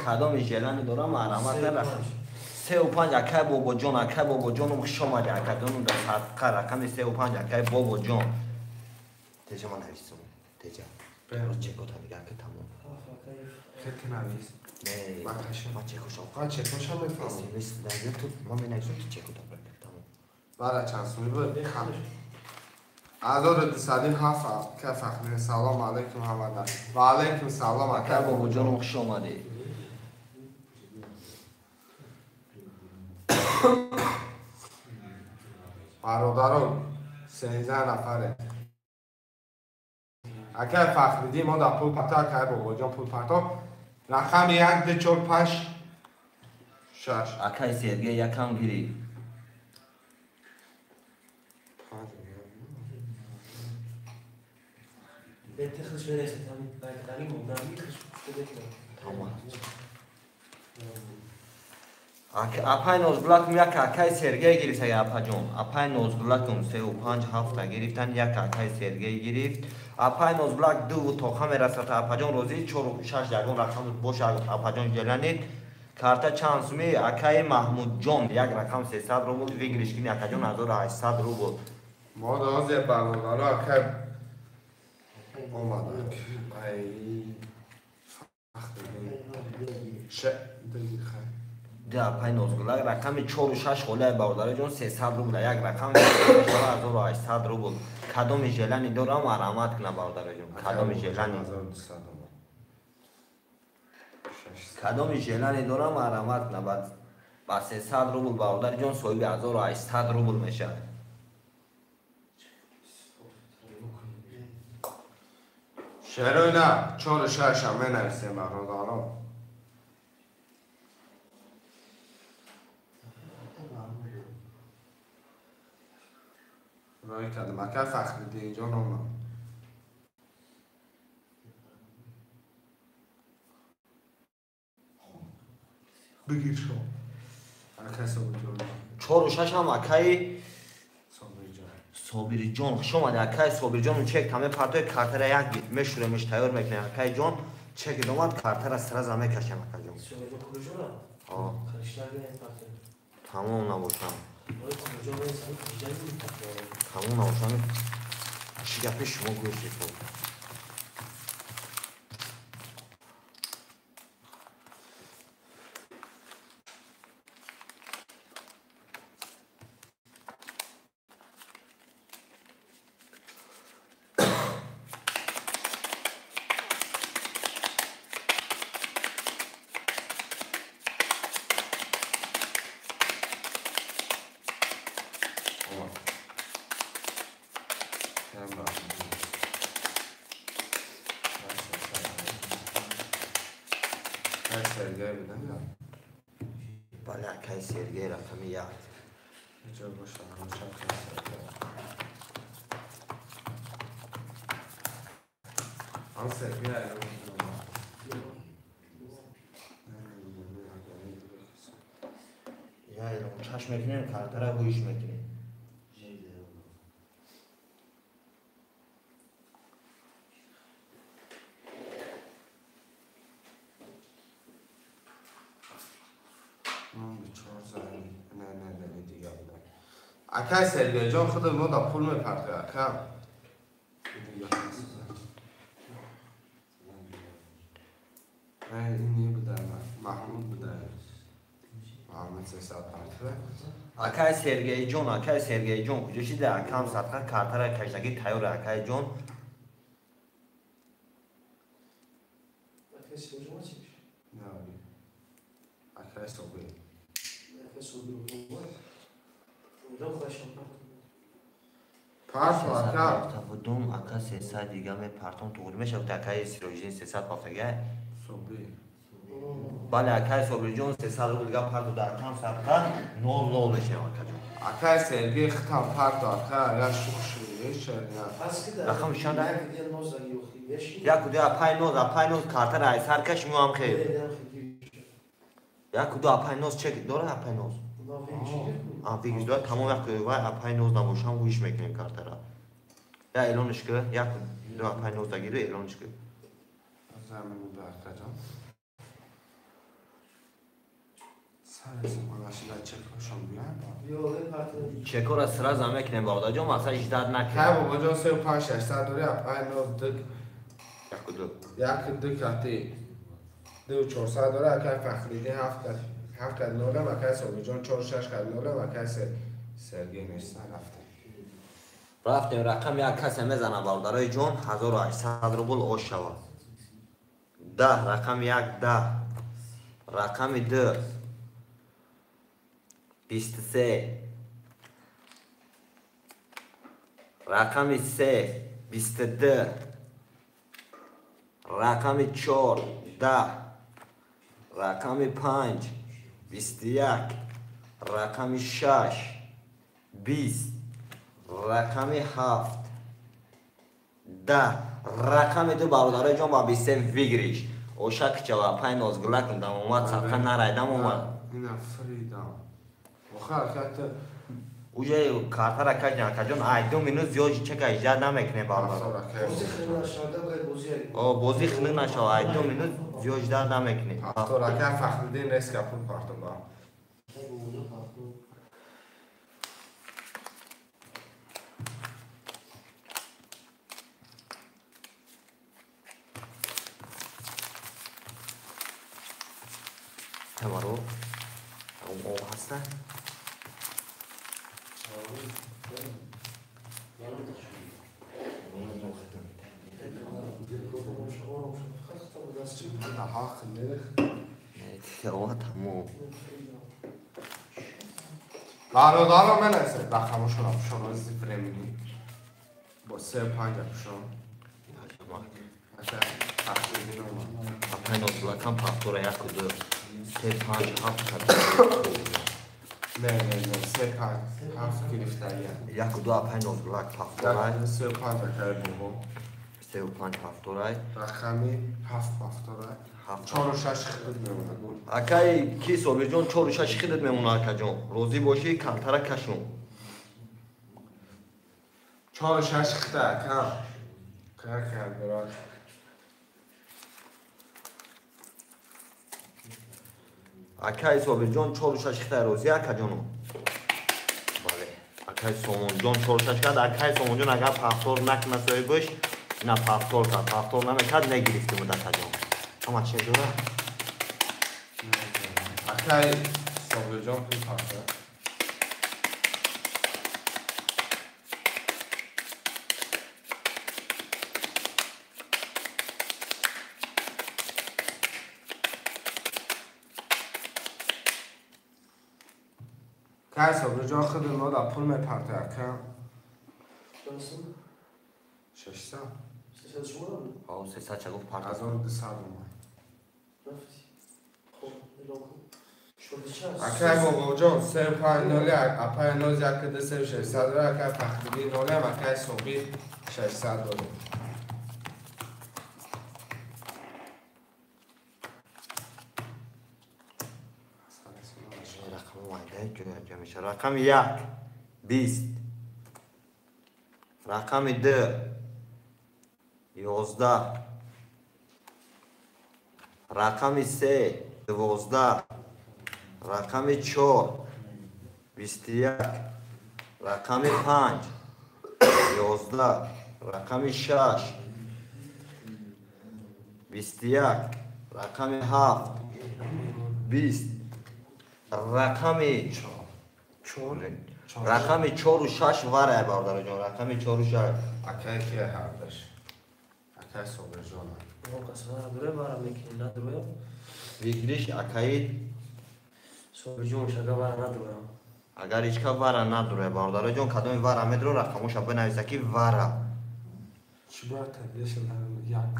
Кадоми желани дорам марамат кунам. 3 و 5 акай бобоҷон, акай бобоҷоном хуш омадӣ, акаҷоном дар садқа рақами 3 و 5 акай бобоҷон. Теҷа ман нависам. Теҷа. Рост чекота нигар ки тамом. Хеле навис. Не, ман чекошам. Ман чекошам мефаҳмам. СМС дар ту ман менависам ту чекота бракар тамом. Бара чанд суми буд? 1207 акай Фахриддин. Салом алейкум ҳамада. Ва алейкум салом акай бобоҷоном хуш омадӣ. Бародарон 13 нафаре. Акай Фахриддин мо дар пул парто, акай бобоҷон пул парто. Рақами 1 2 4 5 6. Акай Сергей якам гирифт. Апай Нозгулакум як акай Сергей гирифт, апаҷон. Апай Нозгулакум 3 و 5 7 гирифтан, як акай Сергей гирифт. Апай Нозгулак 2 тоха мерасад апаҷон розӣ 4 و 6 ягон рақам боша апаҷон желанид. Карта чанд суми акай Маҳмудҷон як рақам 300 рубл выигрыш кини акаҷон 1800 рубл. Мо дозе бародаро акай омадак. Ай Фахриддин. Да, апай Нозгулак рақами 4 و 6 холаи бародарҷон 300 рубл, як рақам 1800 рубл. Кадоми желани дорам марамат куна бародарҷон. Кадоми желани. Кадоми желани дорам марамат куна ба 300 рубл бародарҷон соҳиби 1800 рубл мешавад. Шероина 4 و 6 ҳам менависем бародарон. رای کردم اکر فخریدین اینجا نامم بگیر شو اکر صابر جان 4 و 6 هم اکای صابر جان خوش آمد اکای صابر جان چک همه پرتای کارتر یک مشورمش تیار میکنه اکای جان چک دومد کارتر از سر زمه کشم اکای جان تمام نباشم тамом набошам чӣ гапи шумо гӯштед? Бале, акай Сергей рақами як. Чашм мекунем, картара гӯиш мекунем. Акай Сергейҷон худ мо да пул мепартояд, ака. Ин буда, Маҳмуд буда. Маҳмуд 300 партояд. Акай Сергейҷон, акай Сергейҷон, куҷо шида? Акам садқа картара кашдагӣ тайёр, акайҷон. Акай Сергейҷон чӣ? Не, акай Собир. Акай Собир. Парту, ака. Будум, ака 300 дига мепартом, туғри мешавад, акай Сироҷиддин 300 партага. Собир. Бале, акай Собирҷон 300 рубл дига парту, дар акам садқа 0-0 мешавад, акаҷон. Акай Сергей хитам парту, ака, я шух шух, рақам чанд? Яку ду апай ноз, апай ноз картара ай сар каш меоям хел. Яку ду апай ноз чек дора апай ноз. Вигиш дора, тамом яку вай апай ноз набошам гӯиш мекунем картара. Я эълонш ки, яку ду апай ноз дагиру эълонш ки. Замин буда, акаҷон. Чекора сразу мекунем, бародарҷон, масалан ждать накунем. Кай бобоҷон 3 5 600 дори, апай ноз ду. Яку ду. Яку ду кати. 2 400 дори, акай Фахриддин 7 кат нолам, акай Собирҷон 4 6 кат нолам, акай Сергей неста рафтем. Рафтем, рақам як касе мезана, бародарои ҷон, 1800 рубл ош шавад. 10 рақами 1 10. Рақами 2 23. Рақами 3 22. Рақами 4 10. Рақами 5 21. Рақами 6 20. Рақами 7 10. Рақами 2 бародарои ҷон ба 23 выигрыш. Оша кичава пай нозгулакум дамомад садқа нарайдам омад. Ина фридам. Охир аката уже картара кашдем, акаҷон, ай 2 минут зиёд чека иждат намекунем, бародар. Бозӣ хунук нашава, ай 2 минут зиёд иждат намекунем. Ҳафтор ака Фахриддин реска пул партом ба. Тамаро об ҳаста? Бародаро менависед рақамошонро пушон ози времени бо 3 5 пушон. Апай нозгулакам пафтора 1 2 3 5 7 Не, не, не, 3 5 7 гирифтагия. 1 2 апай нозгулак пафтора. 3 5 акай бобо. 3 5 пафтора. Рақами 7 пафтора. 4 6 хидат мемонад. Акай ки Собирҷон 4 6 хидат мемонад, акаҷон. Розӣ бошӣ, картара кашун. 4 6 хида ака. Кака брат. Акай Собирҷон 4 6 хида розӣ, акаҷоно. Бале. Акай Сомонҷон 4 6 кард. Акай Сомонҷон агар пафтор накунад соҳибаш, на пафтор кард, пафтор намекард, негирифтем акаҷон. Ама чӣ дора? Акай Собирҷон пул партояд. Кай Собирҷон худи мо да пул мепартояд, ака. 600. Ҳо, 300 ча гуфт партояд. 1200 омад. Акай Бобоҷон 350 апай 0 1 2 3 600 дора, акай Фахриддин 0 акай Собир 600 дора. Рақами 1 20, рақами 2 11, рақами 3 12, рақами 4 21, рақами 5 11, рақами 6 21, рақами 7 20, рақами 4 6 варай бародарҷон, рақами 4 6. Акай ки ҳардаш? Акай Собирҷон. Викриш акаи Собирҷон шага вара надурам. Агар ҳечка вара надуре бародарҷон, кадоми вара медро рақамоша бинависа ки вара. Чӣ бояд табдилшад як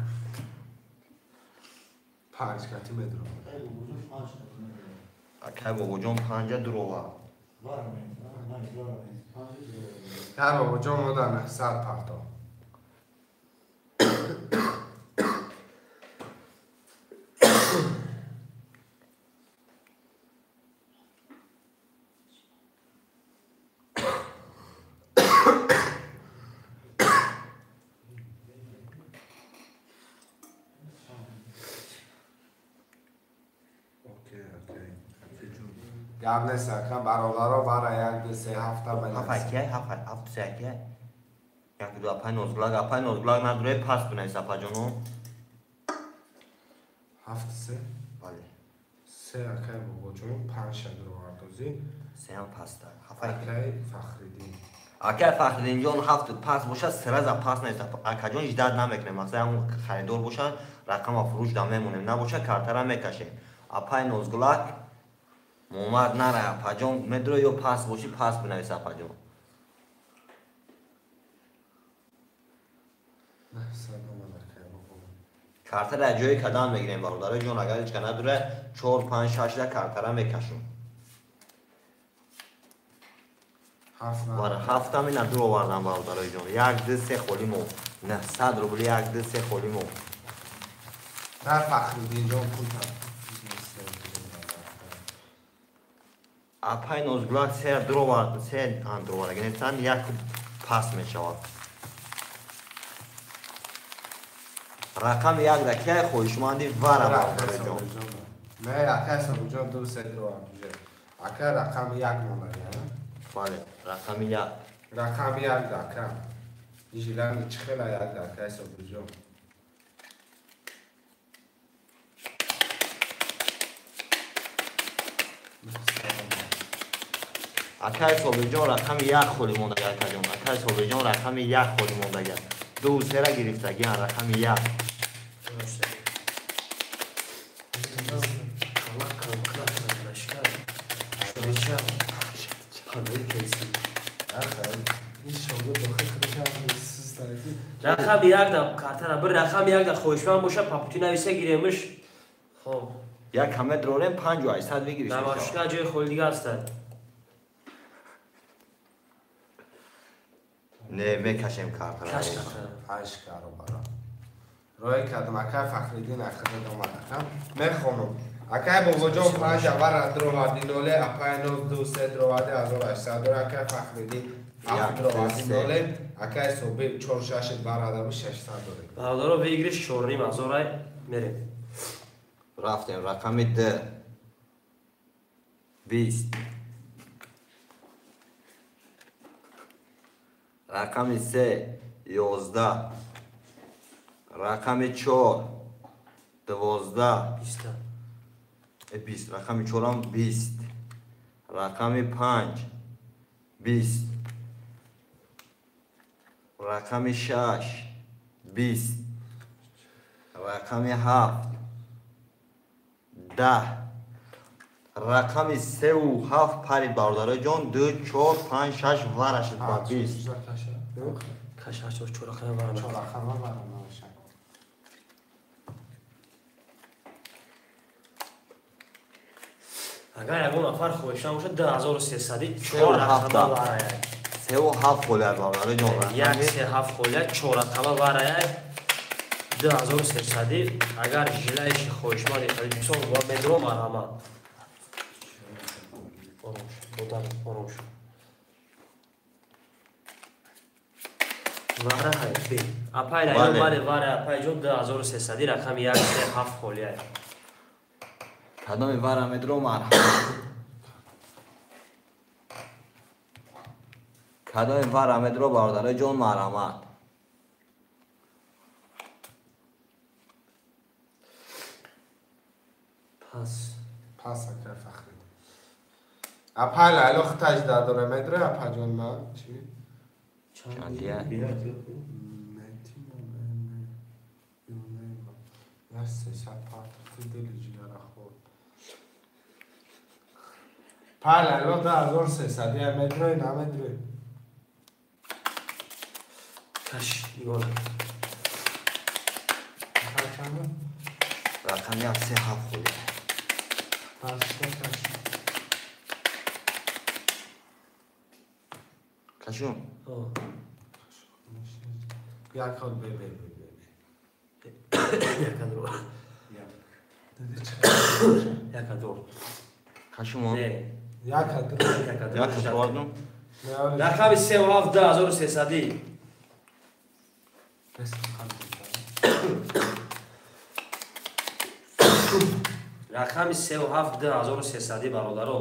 панҷ кати медро. Акай Бобоҷон 5 дурова. Акай Бобоҷон мода 900 парто. Гап нест, ака бародаро вара 1 2 3 ҳафта бинавис. 7 7 7 3 1 1 2 5 9 5 9 надуре пас бинавис апаҷоно. 7 3 бале. 3 акай Бобоҷон 5 шадровардозӣ. 3 ҳам паста. 7 акай Фахриддин. Акай Фахриддинҷон 7 пас боша сраза пас нест. Акаҷон ждат намекунем. Масалан ҳамон харидор боша рақама фурӯш да мемонем. Набоша картара мекашем. Апай Нозгулак Муҳаммад нара апаҷон медро ё пас бошӣ пас бинавис апаҷон. Картара ҷои кадам мегирем бародарои ҷон, агар ҳеч ка надуре 4 5 6 да картара мекашем. Вара ҳафтам ина дур овардам бародарои ҷон. 1 2 3 холӣ мо. 900 рубл 1 2 3 холӣ мо. На Фахриддин ҷон пул апай Нозгулак се дуровард, се андровард, генетан як пас мешавад. Рақами 1 да кия хоҳишманди вара бародарҷон. Не, акай Собирҷон 2 3 дуровард уже. Акай рақами 1 мондаги, а? Бале, рақами 1. Рақами 1 да ака. Жилани чӣ хела 1 да акай Собирҷон. Акай Собирҷон рақами 1 холӣ мондага акаҷон. Акай Собирҷон рақами 1 холӣ мондага. 2 3 гирифтагиан рақами 1. Рақами 1 да картара bir рақами 1 да хоҳишманд боша папути нависа гиремиш. Хоб. Як ҳаме дорем 5800 бигириш. Намашка ҷои холи дига ҳастад. Не, мекашем картара. Каш картара. Панҷ каро бара. Рои кардам, акай Фахриддин ахиред омад акам. Мехонам. Акай Бобоҷон 5 вара дроварди 0, апай 0 2 3 дроварди 1800 дора, акай Фахриддин 7 дроварди 0, акай Собир 4 6 вара да 600 дора. Бародаро выигрыш 4.5 ҳазорай мерем. Рафтем рақами 2 20, рақами 3 11, рақами 4 12, 20, рақами 4 20, рақами 5 20, рақами 6 20, рақами 7 10, рақами 3 7 парид бародарои ҷон. 2 4 5 6 вара шуд ба 20. Каш 8 4 рақами вара. 4 рақами вара навиша. Агар ягон нафар хоҳишманд бошад 2300 чор рақама варая. 3 7 холия бародари ҷон. 1 3 7 холия чор рақама варая 2300. Агар желающий хоҳишманд бисёр ва медро марҳамат. Ором шуд, додар, ором шуд. Вара ҳай, бе. Апай Лайло, бале, вара апай ҷон 2300 рақами 1 3 7 холия. Кадоми вара медро марҳамат. Кадоми вара медро бародари ҷон марҳамат. Пас. Пас акай Фахриддин. Апай Лайло хитаж дадора медро апаҷон ма чӣ? Чандия? Мети ма сесад партофти дили ҷигара хӯрд. Пай Лайло 2300 я медрои намедрои? Каш, нигоҳ. Чанд? Рақами 1 3 7 холия. Пас каш. Кашум. Як ход бе бе бе бе. Яка дро. Яка дро. Кашум. Не. Яка дро. Яка дро. Яка дро. Рақами 3 7 2300. Бес. Рақами 3 7 2300 бародаро.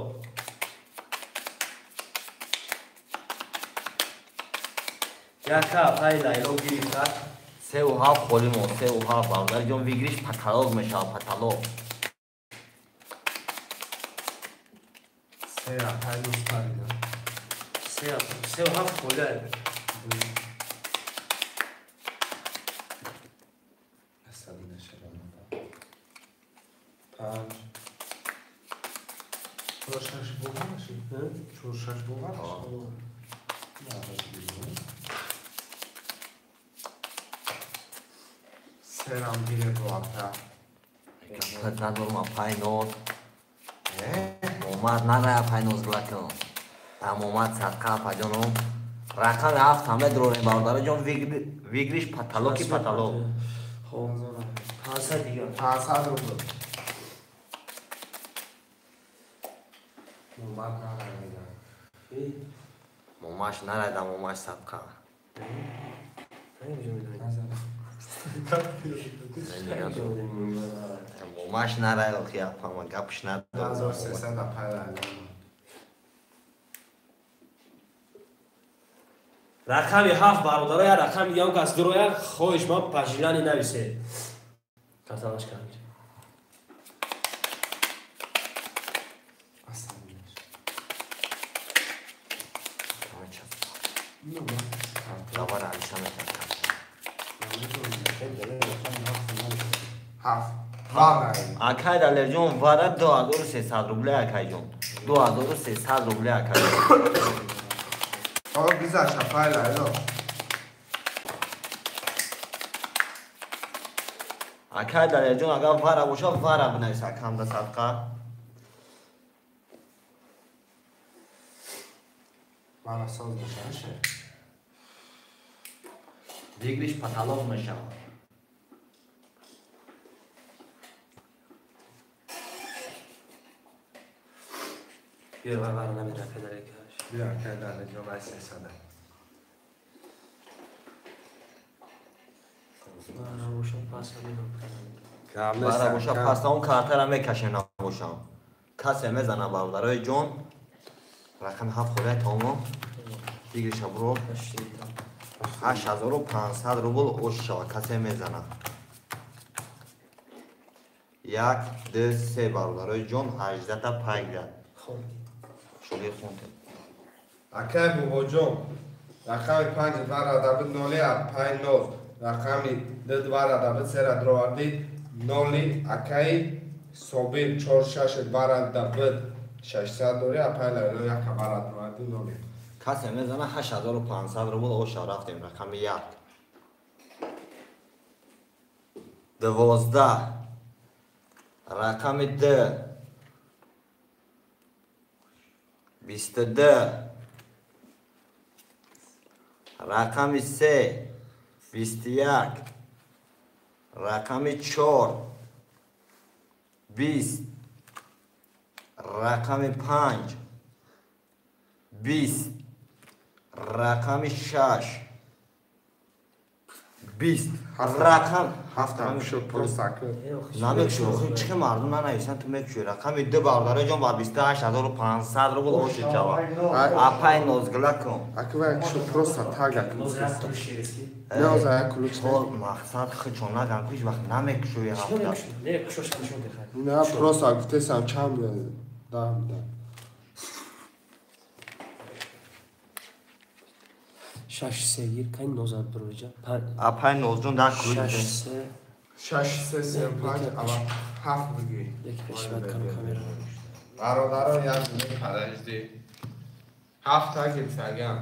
Яка апай Лайло гирифта. 3 7 холӣ мо 3 7 бародари ҷон выигрыш потолок мешавад потолок. Се апай нуспарида. 3 7 холия. Асаби нашавам. Панҷ. Чор шаш буғаши? Чор шаш буғаши? Серам гире бо апа. Гапат надорам апай ноз. Момад нарай апай ноз гулакон. Тамомад садқа апаҷоном. Рақами 7 ҳаме дурорем бародари ҷон выигрыш потолоки потолок. Хоб. 500 дигар. 500 рубл. Момад нарай мегам. Момаш нарай да момаш садқа. Момаш нарай охи апама гапш надорам. 2300 апай Лайло. Рақами 7 бародаро, я рақами ягон кас дуроя хоҳиш ман пажилани нависе. Карталаш кард. Асаби наш. Давар Алиша метаркам. Ҳафт. Вара. Акай Далерҷон вара 2300 рубле акайҷон. 2300 рубле акайҷон. О, гизаш апай Лайло. Акай Далерҷон агар вара боша вара бинавис акамда садқа. Вара соз мешаваше. Выигрыш потолок мешавад. Биё вара намедра акай Далеркаш. Биё акай Далерҷон ай 300. Вара боша пас медам. Вара боша пас он картара мекашем набошам. Касе мезана бародарои ҷон. Рақами 7 холия тамом. Выигрыша буро. 8500 рубл ош шава касе мезана. 1 2 3 бародарои ҷон 18 та пайгирад. Хоб. Шогир хонте. Акай бобоҷон, рақами 5 вара дабид 0 апай ноз. Рақами 2 вара дабид 3 дроварди 0 акай Собир 4 6 вара дабид 600 дори апай Лайло 1 вара дроварди 0. Касе мезана 8500 рубл оша рафтем рақами 1. 12 рақами 2 22 рақами 3 21 рақами 4 20 рақами 5 20 рақами 6 20 рақам ҳафтам шуд просто намекушӣ чӣ мардум нанависанд ту мекушӣ рақами 2 бародари ҷон ба 28500 рубл ошид шава апай нозгила кун аква шуд просто тага ноза як ключ мақсад хичон наган ҳеҷ вақт намекушӣ ҳафта не кушош нишон дихай на просто гуфтесам чанд да да 6 3 гир кай нозад броҷа апай нозҷон дар ключ 6 3 3 5 ава 7 бигир як пешбад кам камера бародаро як минут подожди 7 та гирифтагам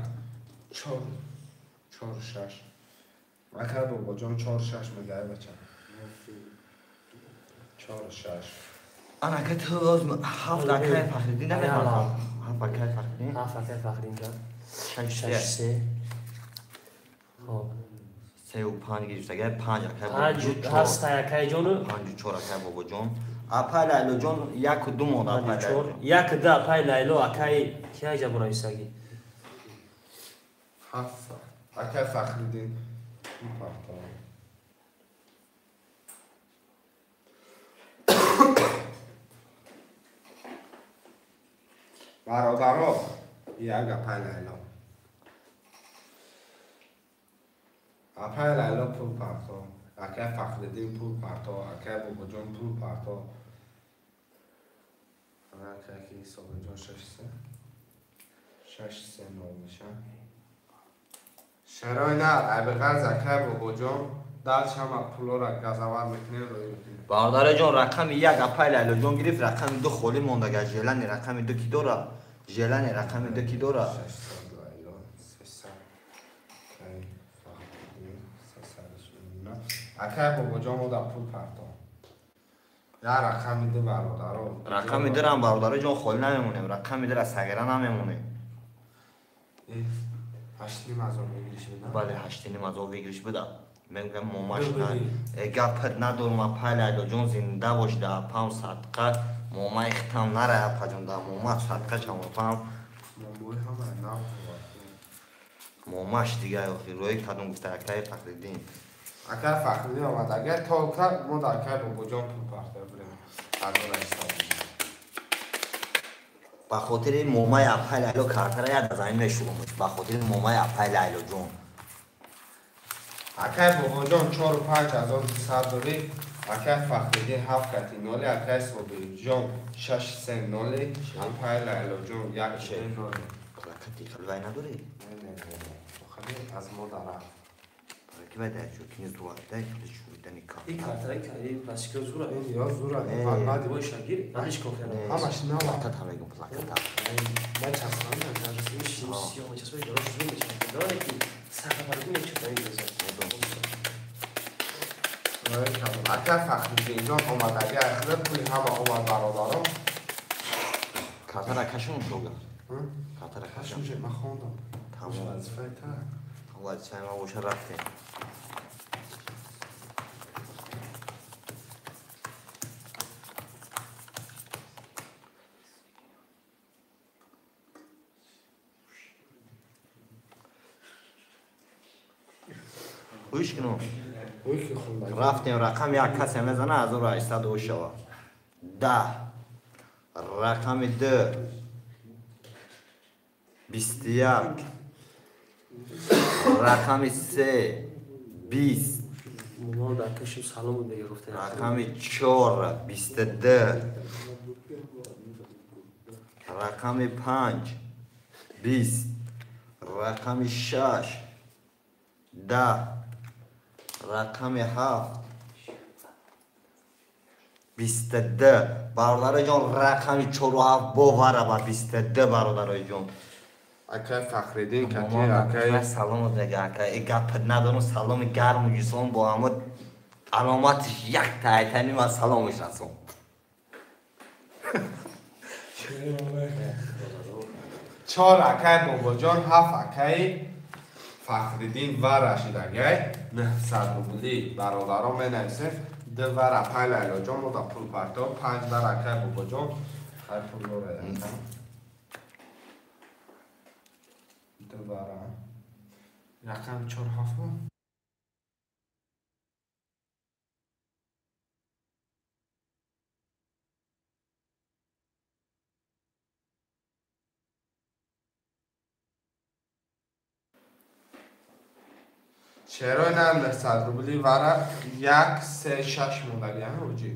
4 4 6 ака бобоҷон 4 6 мегӯяд бача 4 6 ана ка ту лозим 7 акай Фахриддин намефаҳмам 7 акай Фахриддин 7 акай Фахриддин 6 3 хоб 3 ва 5 гирифтагай 5 акай бобоҷон 5 ҳаст акай ҷону 5 4 акай бобоҷон апай Лайло ҷон 1 2 монд апай 1 2 апай Лайло акай ки айҷа бунависаги 7 акай Фахриддин партов бародаро як апай Лайло апай Лайло пул парто акай Фахриддин пул парто акай бобоҷон пул парто акай ки Собирҷон 6 3 6 3 0 меша шарои нар айбиғарз акай бобоҷон дальше ҳама пулора газавар мекунем рӯй мекунем бародари ҷон рақами 1 апай Лайло ҷон гирифт рақами 2 холӣ мондага желани рақами 2 ки дора желани рақами 2 ки дора акай бобоҷон мода пул парто я рақами 2 бародаро рақами 2 рам бародари ҷон холӣ намемонем рақами 2 ра сагира намемонем 8.5 ҳазор выигрыш буда бале 8.5 ҳазор выигрыш буда мегӯям момаш гапат надорум апай Лайло ҷон зинда бош да апам садқа момаи хитам нарай апаҷон да мома садқа шам апам момаш дига охи рӯи кадом гуфта акай Фахриддин акай Фахриддин омад агар толка мо да акай бобоҷон пул парта бурем 1800 ба хотири момаи апай Лайло картара як замин мешӯрумш ба хотири момаи апай Лайло ҷон акай бобоҷон 4 5200 дорӣ акай Фахриддин 7 кати 0 акай Собирҷон 6 3 0 апай Лайло ҷон 1 4 0 плакати халвай надорӣ не не не аз мо дара ки баъд дар чӯкини зуарда шӯридани кар ин картара ин пластикиро зура ё зура баъд бой шагир баъдиш кофера ҳамаш нава плакат ҳам мегум плакат ман часпанда сиёҳ часпаи дорош зур мечаспад дора ки сахафарди мечаспад ака Фахриддин ҷон омадаги ахира пули ҳама омад бародаро картара кашон шога картара кашон ман хондам тамом вазифаи та вазифаи ман боша рафтем гӯш кунум рафтем рақами як касе мезана 1800 шава 10 рақами 2 21 рақами 3 20 рақами 4 22 рақами 5 20 рақами 6 10 рақами 7 22 бародари ҷон рақами 4 ва 7 бовара ба 22 бародари ҷон акай Фахриддин кати акай салом дега акай гап надорум саломи гарму ҷисмон бо ҳама аломатиш як таайтани ман саломиш расон. 4 акай Бобоҷон, 7 акай Фахриддин ва Рашид акай 900 рубли бародарон менависем. 2 вар апай Лайлоҷон мо да пул парто, 5 вар акай Бобоҷон хай пул дорад. 2 вара рақам 4 7. Чаро на 900 рубли вара 1 3 6 мондагӣ ҳоҷӣ?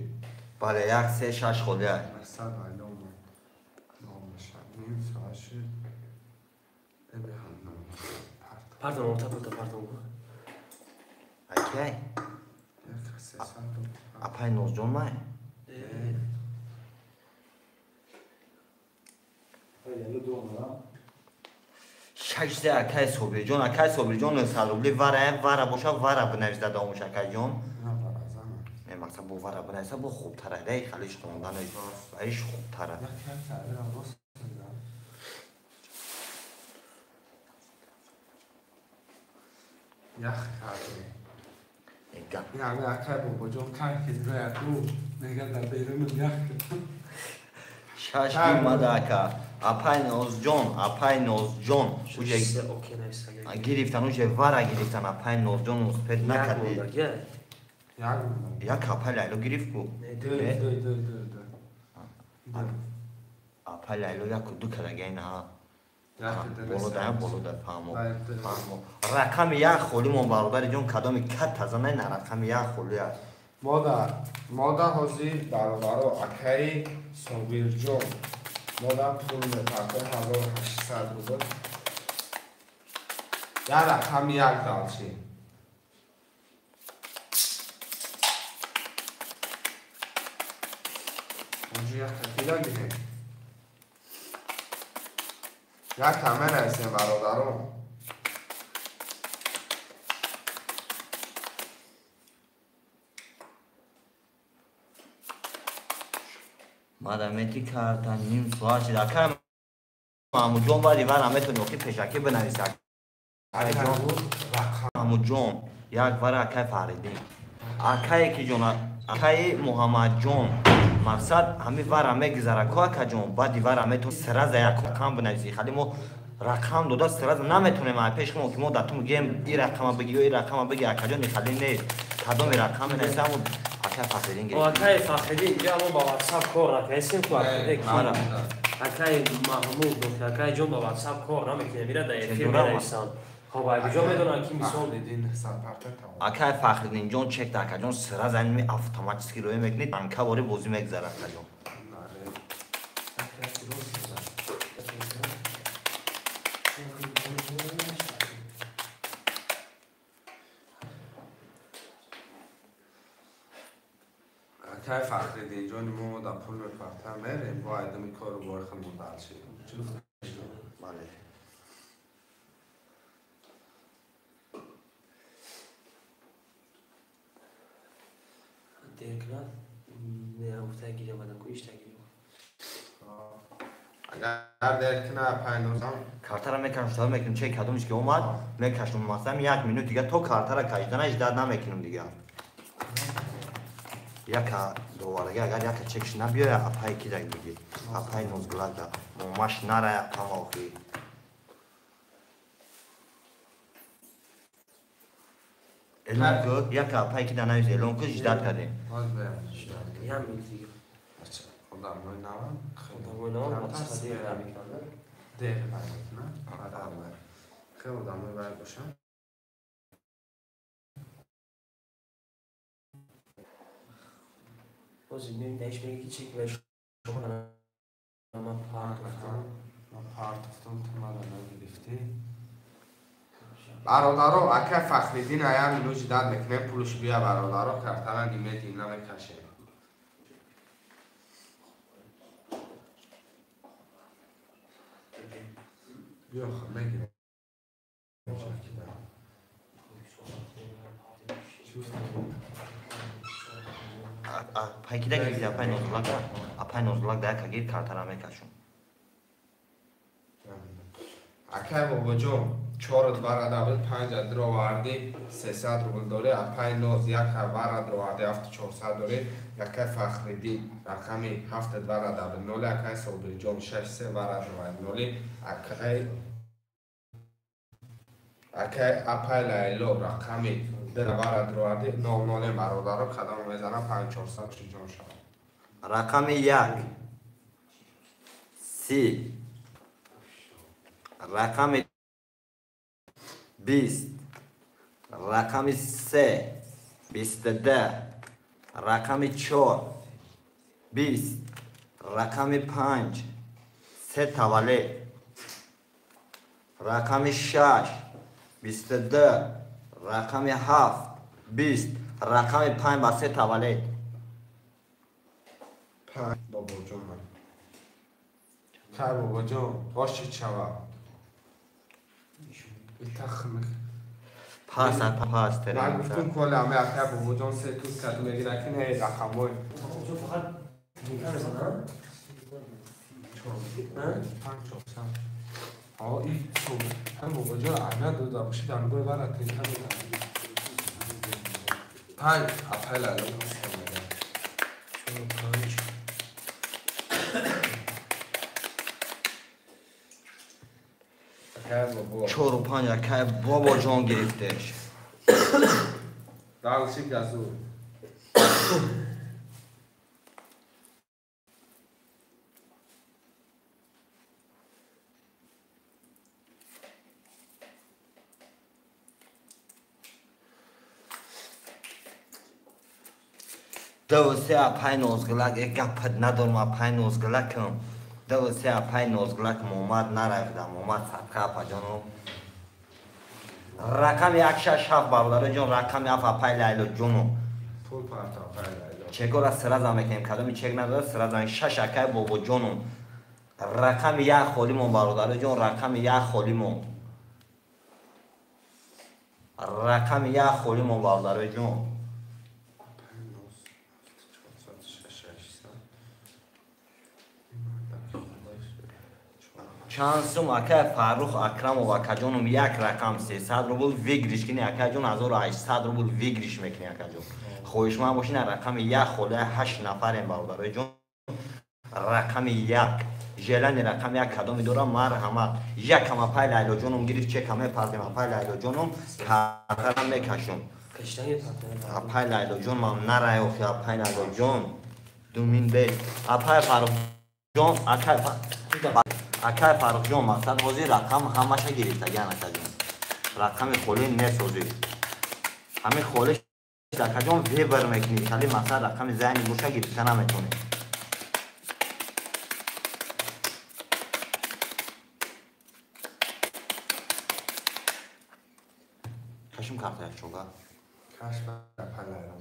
Бале, 1 3 6 холӣ. 900 айда омад. Номашад. Ним соат шуд. Пардон, орта пулта пардон. Акай. Апай Нозҷон май? Шаш акай Собирҷон, акай Собирҷон 900 рубли вара, вара боша, вара бинависа давомш акайҷон. Не, мақсад бо вара бинависа бо хубтара, дай халиш хонданаш, вариш хубтара. Ях карди. Ин акай Бобоҷон кай ки рояку мега дар берунам ях. Шаш омада ака. Апай Нозҷон, апай Нозҷон. Уже гирифтан, уже вара гирифтан, апай Нозҷон успед накарди. Як апай Лайло гирифт ку? Ду. Апай Лайло яку ду карага ина. Боло боло фаҳмо. Фаҳмо. Рақами як холӣ мо бародари ҷон кадоми кат таза на рақами як холӣ аст. Мода ҳозир бародаро акаи Собирҷон мода пул мепарто 1800 рубл. Як рақами як далчи. Онҷо як такида гирем. Як ҳама нависем бародаро. Мадамети карта ним соат шид. Акай Маҳмудҷон баъди вара метавони охи пешакӣ бинависи. Маҳмудҷон як вара акай Фахриддин. Акае ки ҷон, акаи Муҳаммадҷон мақсад ҳами вара мегузара ку акаҷон, баъди вара метавони сраза як рақам бинависи. Хали мо рақам дода сраза наметавонем пеш мо ки мо дар ту мегӯем ин рақама бигӣ ё ин рақама бигӣ акаҷон хали нест. Кадоми рақам менависи ҳамун акай Фахриддин гирифт. Акай Фахриддин ҷа мо ба WhatsApp кор накардем ку акай Маҳмуд гуфт акай ҷон ба WhatsApp кор намекунем, ира дар эфир менависанд. Хоб айбиҷо медонанд ки мисол акай Фахриддин ҷон чек да акаҷон сраза ин автоматически рӯй мекунед, банка вори бозӣ мегузарад акаҷон. Акай Фахриддин ҷони мо да пул мепарта мерем, бо айдами кору бори худмон далчи. Бале. Дер кунад, не гуфта гирем бадан ку ишта гирем. Агар дер кунад апай Нозам картара мекашам, мекунем чек кадомиш ки омад, мекашам масалан як минут дига то картара кашиданаш дад намекунем дига. Яка доварага агар яка чекш набиёя апай ки даг биги. Апай Нозгулак да. Момаш нарая апама охи. Элон ку яка апай ки да навис элон ку ждат кардем. Як минут дига. Одамои навам. Одамои навам WhatsApp дер намекунанд. Дер намекунанд. Хеле одамои вай бошанд. Боз мебинем даиш меги ки чек ва шумо ман партофтам. Ман партофтам, ту мара нагирифтӣ. Бародаро, акай Фахриддин ая минут ждат мекунем, пулш бия бародаро, картара нимедим намекашем. Биё мегирем. Апай кида гирифти апай Нозгулак? Апай Нозгулак да яка гир картара мекашум. Акай бобоҷон 4 варада буд, 5 дроварди 300 рубл дорӣ, апай ноз 1 варад роварди 7400 дорӣ, акай Фахриддин рақами 7 варада буд 0, акай Собирҷон 6 3 варад роварди 0, акай апай Лайло рақами 2 варад роварди 0 0. Бародаро кадом мезанам 5400 ҷон шавад. Рақами 1 30, рақами 20, рақами 3 22, рақами 4 20, рақами 5 3 таваллуд, рақами 6 22, рақами 7 20, рақами 5 ба 3 таваллуд. 5 бобоҷон. Кай бобоҷон боши чава. Пас пас ман гуфтум коли ҳама акай бобоҷон се туз кард мегира ки не рақамҳои фақат мезанам. Ҳам бобоҷон аҳамият дода боши дар нигоҳи вара тринка мезанам. 5 апай Лайло пас мегирад. 4 5 4 5 акай бобоҷон гирифтеш. Дальше газу. 2 3 апай нозгилак як гапат надорам апай нозгилакам. 2 3 апай нозгилак момад нарафтам, момад садқа апаҷоно. Рақами 1 6 7 бародароҷон, рақами 7 апай Лайло ҷоно. Пул парта апай Лайло. Чекора сраза мекунем, кадоми чек надорад сраза 6 акай бобоҷоно. Рақами 1 холимон бародароҷон, рақами 1 холимон. Рақами 1 холимон бародароҷон. Чанд сум акай Фаррух Акрамов акаҷоном як рақам 300 рубл выигрыш кини акаҷон 1800 рубл выигрыш мекунӣ акаҷон. Хоҳишманд бошин рақами 1 холия 8 нафарем бародароҷон. Рақами 1 желани рақами 1 кадоми дорам марҳамат. Якам апай Лайлоҷоном гирифт чекам мепартем апай Лайлоҷоном картарам мекашум. Апай Лайлоҷон ман нарай охи апай Лайлоҷон думин бе апай Фаррухҷон акай Фаррухҷон мақсад ҳозир рақам ҳамаша гирифтагиан акаҷон. Рақами холӣ нест ҳозир. Ҳамин холӣ акаҷон вебер мекунӣ, кали мақсад рақами зайни боша гирифта наметонӣ. Кашум карта якчога. Каш апай Лайло.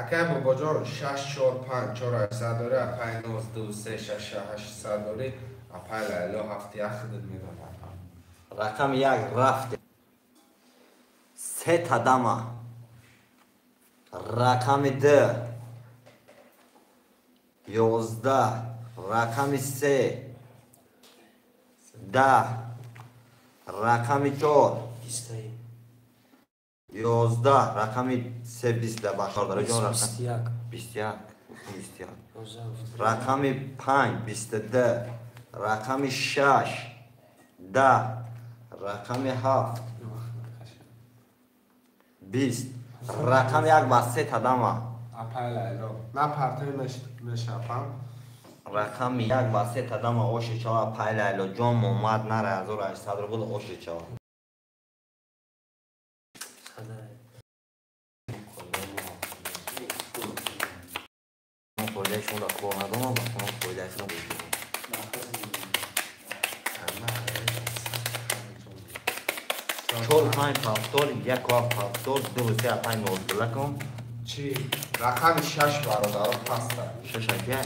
Акай бобоҷон 6 4 5 4 800 дорӣ, апай 9 2 3 6 800 дорӣ, апай Лайло 7 1 худат медонад. Рақами 1 рафт. 3 тадама. Рақами 2 11, рақами 3 10, рақами 4 11, рақами 3 20 бахшодароҷон рақам 21 21, рақами 5 22, рақами 6 10, рақами 7 20, рақами 1 ба 3 тадама. Апай Лайло на партои мешапам. Рақами 1 ба 3 тадама оши чава апай Лайло ҷон момад нара 1800 рубл оши чава. Фоидаи шумо дар кор надорам, ба шумо фоидаи шумо бошад. 4 5 7 1 7 2 3 5 0 лаком. Чи рақами 6 бародаро паста. 6 ака?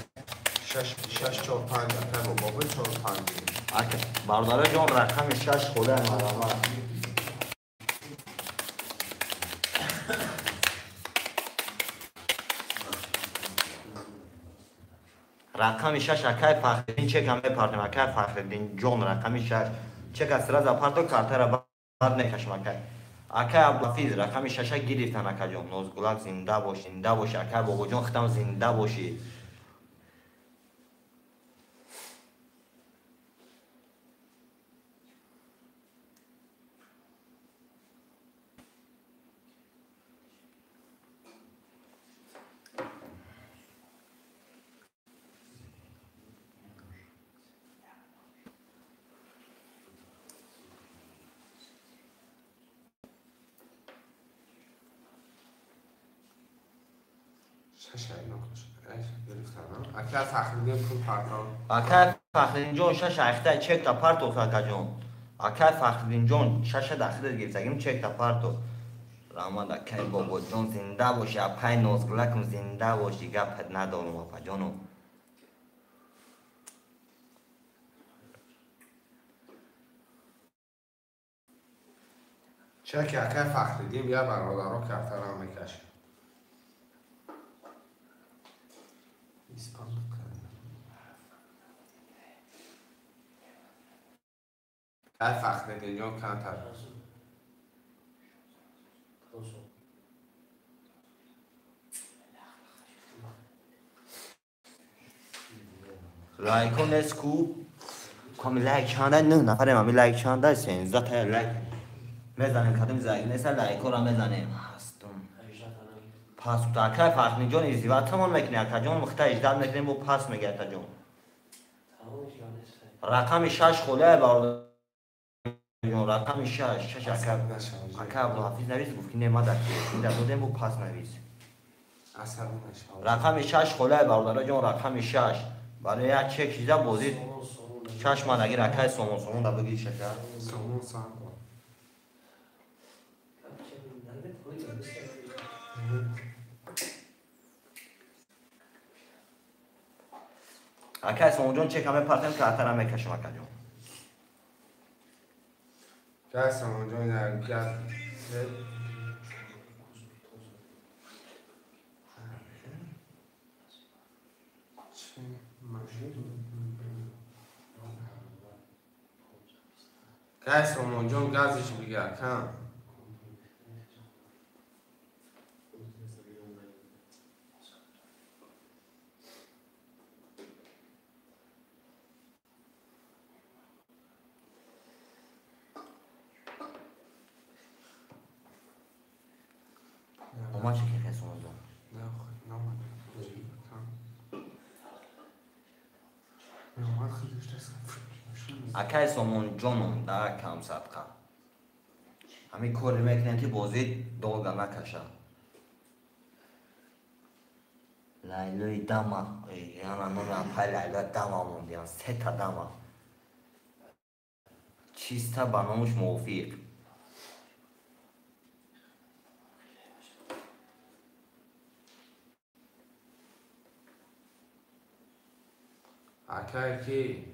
6 6 4 5 акай бобо 4 5. Ака бародаро ҷон рақами 6 худа марама. Рақами 6 акай Фахриддин чека мепартем акай Фахриддин ҷон рақами 6 чека сразу парто картара бад мекашам акай. Акай Абдуҳафиз рақами 6 гирифтан акаҷон. Нозгулак зинда бош, зинда бош акай бобоҷон хитам зинда бошӣ. Акай Фахриддин пул партон. Акай Фахриддин ҷон 6 ахта чекта партов акаҷон. Акай Фахриддин ҷон 6 дахилат гирифтагим чекта партов. Раҳмат акай бобоҷон зинда бошӣ, апай Нозгулакум зинда бошӣ, гапат надорум апаҷоном. Чеки акай Фахриддин бия бародаро картарам мекашад. Акай Фахриддин ҷон камтар. Лайкон нест ку ками лайк чанда 9 нафарем ами лайк чанда 13 та лайк мезанем кадом заик нест лайкора мезанем ҳастум. Пас акай Фахриддин ҷон издиватамон мекунӣ акаҷон мухта иҷдат мекунем бо пас мега акаҷон. Рақами 6 холия бародар рақами 6 6 ака ака Абдуҳафиз навис гуфт ки не ма додем бо пас навис. Рақами 6 холия бародаро ҷон рақами 6 барои як чек шида бозӣ чашма нагир акай сомон сомон да бигир шака. Сомон сомон. Акай Сомонҷон чека мепартем картара мекашам акаҷон. Акай Сомонҷон як газ Акай Сомонҷон газиш бига акам. Омад чеки акай Сомонҷон? Акай Сомонҷоном да кам садқа. Ҳамин коре мекунем ки бозӣ долга накаша. Лайлои дама, яна номи апай Лайлои дама мондиям, сета дама. Чиста ба номуш мувофиқ. Акай ки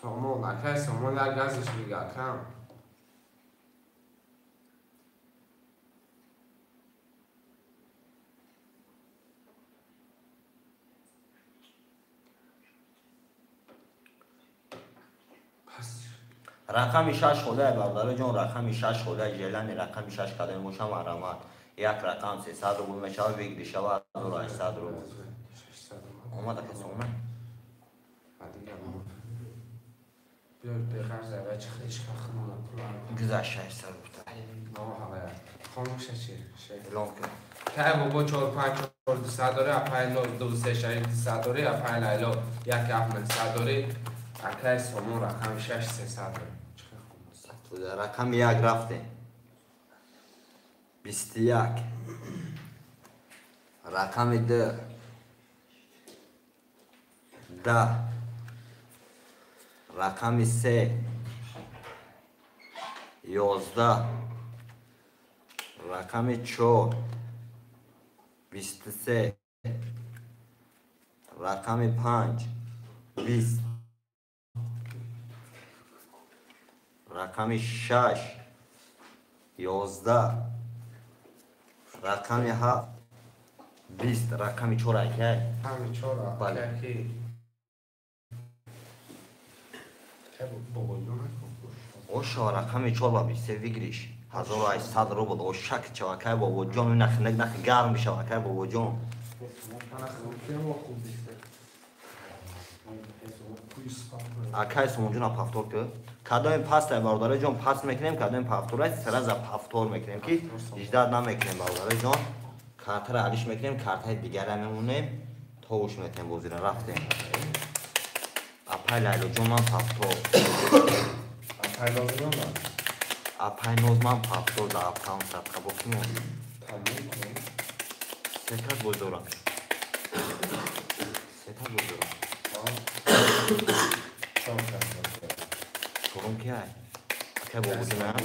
Сомон, акай Сомон як газиш бига акам. Рақами 6 холия бародаро ҷон рақами 6 холия желани рақами 6 кадем бошам арамат. Як рақам 300 рубл мешавад выигрыш шава 1800 рубл. Омад акай Сомон? Гузашт 600 рубл. Хомӯша чи? Кай бобо 4 5 4 200 дори, апай 0 2 3 6 200 дори, апай Лайло 1 7 900 дори, акай Сомон рақами 6 300 дори. Рақами 1 рафтем. 21. Рақами 2. 10. Рақами 3. 11. Рақами 4. 23 рақами 5 20 рақами 6 11 рақами 7 20 рақами 4 акай. Рақами 4 акай. Оша рақами 4 ба 23 выигрыш 1800 рубл. Ошак чавакай бобоҷон, нах нах гарм мешава акай бобоҷон. Акай сомонҷон пафтор ки кадоми пастай бародари ҷон пас мекунем, кадоми пафторай сразу пафтор мекунем ки ждать намекунем бародари ҷон. Картара алиш мекунем, картаи дигара мемонем, товуш метем бозира рафтем. Апай Лайлоҷон ман пафтор. Апай Нозман? Апай Нозман пафтор да апам садқа бокунем. Сета бозора. Сета бозора. Чорум ки ай? Акай бобоҷонам?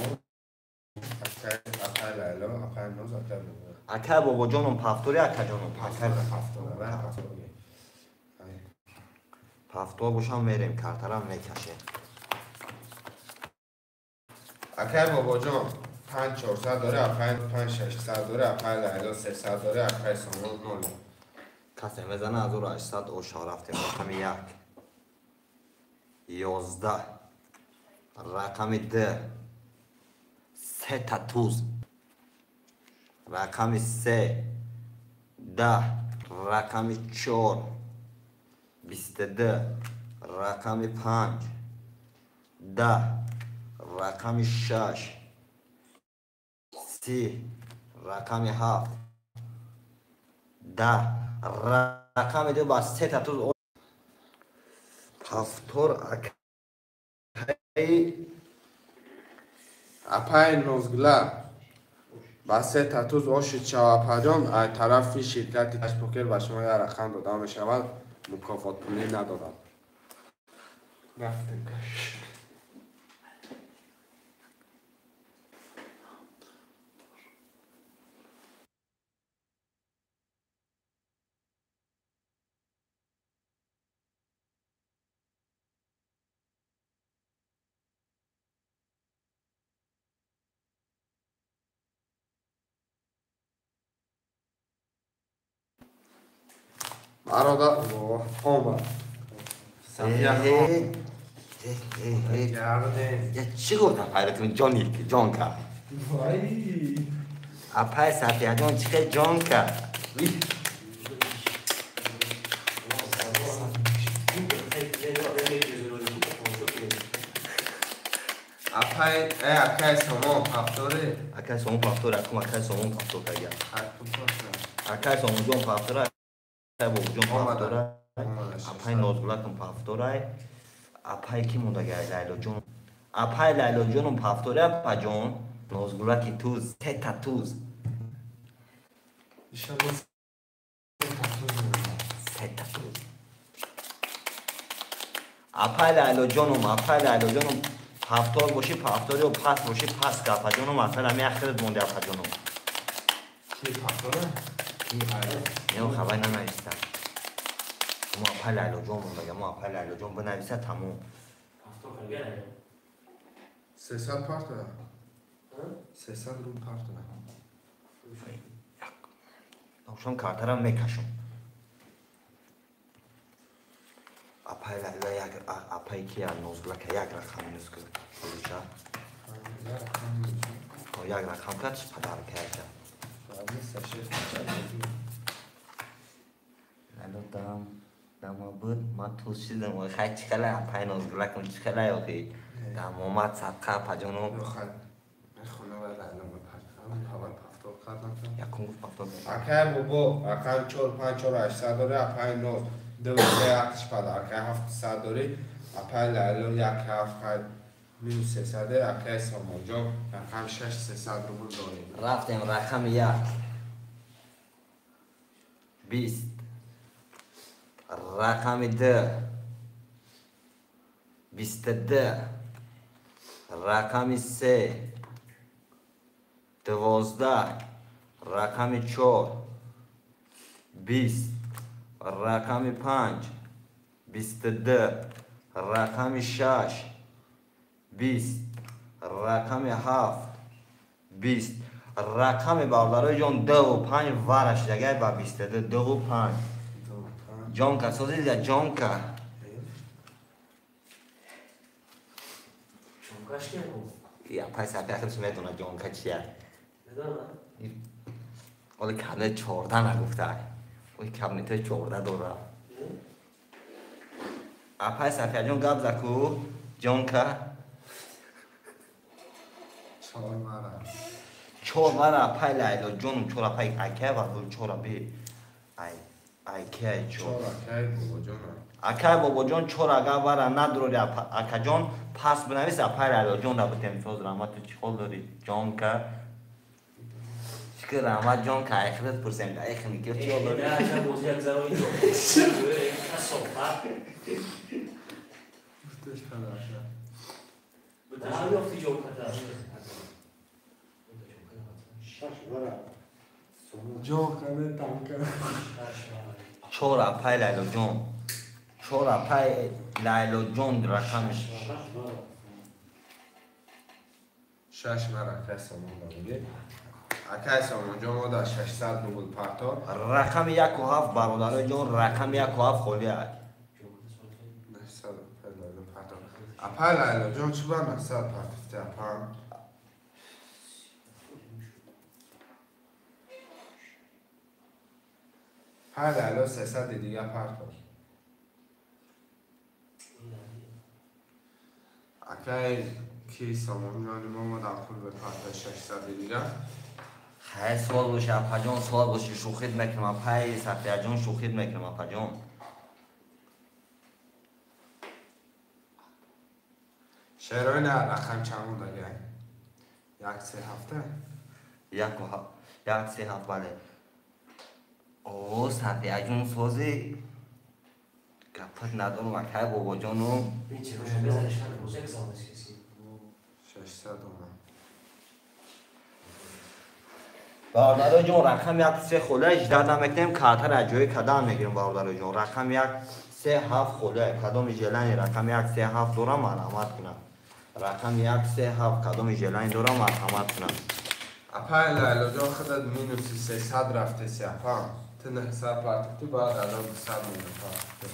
Акай Лайло, акай Ноз, акай бобо. Акай бобоҷоном пафтори, акаҷоном пафтор. Пафтор бошам мерем, картарам мекашем. Акай бобоҷон 5400 дора, акай 5600 дора, акай Лайло 300 дора, акай Сомон 0. Касе мезана 1800 оша рафтем. Рақами 1 11 рақами 2 се та туз рақами 3 10 рақами 4 22 рақами 5 10 рақами 6 30 рақами 7 10 рақами 2 ба се та туз пафтор акай апай Нозгула ба се та туз оши чавапаҷон ай тарафи ширкати Ташпокер ба шумо як рақам дода мешавад, мукофотпулӣ надорад. Рафтем каш. Бародар омад. Чӣ гуфтам ҳайратун ҷони ҷон кард. Апай Сафияҷон чӣ хел ҷон кард. Апай акай Сомон пафторе. Акай Сомон пафторе, акум акай Сомон пафтор кард. Акай Сомонҷон пафтора. Акай бобоҷон пафтора. Апай Нозгулакум пафторай. Апай ки мондагай Лайлоҷон. Апай Лайлоҷоном пафторе, апаҷон. Нозгулаки туз, се та туз. Се та туз. Апай Лайлоҷоном, апай Лайлоҷоном пафтор боши, пафтори ё пас боши, пас ка апаҷоном, асал ами ахират монде апаҷоном. Ки пафтора? Не, хабар нанависта. Мо апай Лайлоҷон мондага, мо апай Лайлоҷон бинависа тамом. 300 партора. 300 рубл партора. Шом картарам мекашам. Апай Лайла як апай ки Нозгулака як рақам минус кун. Получа? Як рақам кард, падар кард. Лайло дам дама буд, ман туз шидам. Хай чӣ хела апай Нозгулакам чӣ хела ёхи. Дам омад садқа апаҷоном. Якум гуфт пафтор. Акай бобо рақам 4 5 4 800 дора, апай Ноз 2 3 8 падар, акай 700 дори, апай Лайло 1 7 минус 300, акай Сомонҷон рақам 6 300 рубл дорем. Рафтем рақами 1 20 рақами 2 22 рақами 3 12 рақами 4 20, рақами 5 22, рақами 6 20, рақами 7 20. Рақами бародарои ҷон 2 5 вараш дагай ба 22 2 5. Ҷонка созида ҷонка. Я пай сапи ахирш медона ҷонка чия. Оли кабинет 14 нагуфта. Оли кабинетҳои 14 дора. Апай Сафияҷон гап заку ҷонка. 4 мара. 4 мара апай Лайло ҷонум 4 апай акай ва 4 би. Ай акай 4. 4 акай бобоҷон. Акай бобоҷон 4 ага вара надорӣ акаҷон пас бинавис апай Лайло ҷон да бутем соз раҳмат ту чӣ хол дорӣ ҷонка. Шукр раҳмат ҷонка ай худат пурсем ай хиники чӣ хол дорӣ. 4 апай Лайло ҷон. 4 апай Лайло ҷон рақамиш 6 мара акай Сомон додӣ. Акай Сомон ҷон мо дар 600 рубл парто. Рақами 1 7 бародарои ҷон рақами 1 7 холӣ аст. 900 апай Лайло парто. Апай Лайло ҷон чӣ ба 900 партофти апа? Апай Лайло 300 дига парто. Акай ки Сомон ҷони мо дар хул ба парто 600 дига. Хай суол боша апаҷон суол боши шӯхид мекунам апай Сафияҷон шӯхид мекунам апаҷон. Шерои на рақам чанд дагай? 1 3 7? 1 1 3 7 бале. О Сафияҷон сози гапат надорам акай бобоҷону. 600 омад. Бародарои ҷон рақам 1 3 холия 18 намекунем картаро аз ҷои кадам мегирем бародарои ҷон. Рақам 1 3 7 холия кадоми желани рақам 1 3 7 дорам марҳамат кунам. Рақам 1 3 7 кадоми желани дорам марҳамат кунам. Апай Лайло ҷон худат минуси 300 рафтеси апа. Ту 900 партофтӣ баъд азон 200 минус партофтӣ.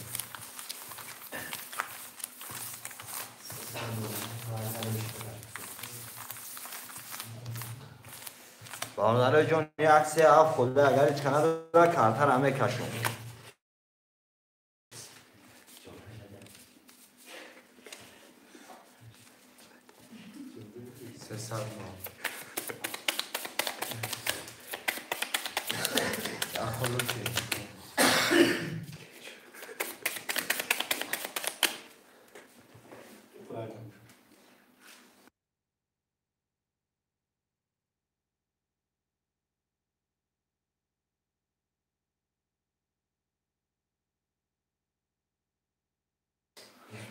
Бародарои ҷон 1 3 7 холия агар ҳеч кана дора картаро мекашам.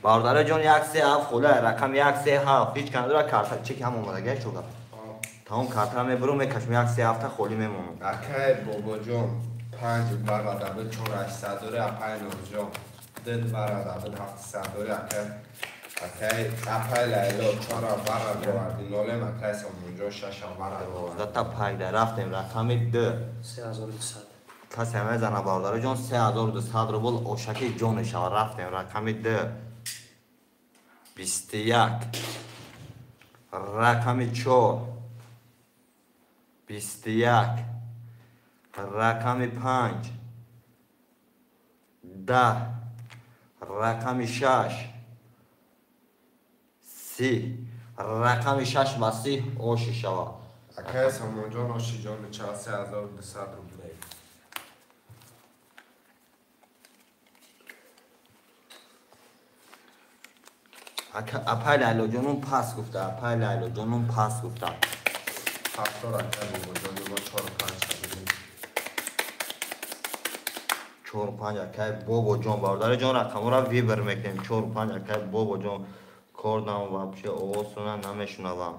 Бародарои ҷон 1 3 7 холия рақам 1 3 7 ҳеч кана дора карта чек ҳам омадагай шуда. Тамом картаро мебурам мекашам 1 3 7 холӣ мемонам. Акай бобоҷон 5 барада 4 800 дори апай Нурҷон 2 барада 700 дори акай акай апай Лайло 4 барада оварди нолем акай Сомонҷон 6 барада овард. Зата пайда рафтем рақами 2 3200. Касе мезана бародарои ҷон 3200 рубл ошаки ҷон шава рафтем рақами 2 21, рақами 4 21, рақами 5 10, рақами 6 30, рақами 6 ба 30 оши шава. Акай Сомонҷон оши ҷони 3200 рублей. Апай Лайло ҷонум пас гуфта, апай Лайло ҷонум пас гуфта. Ҳафтор акай бобоҷони мо 4 5 шудем. 4 5 акай бобоҷон бародари ҷон рақамҳоро вибр мекунем. 4 5 акай бобоҷон кор дам вообще овозтона намешунавам.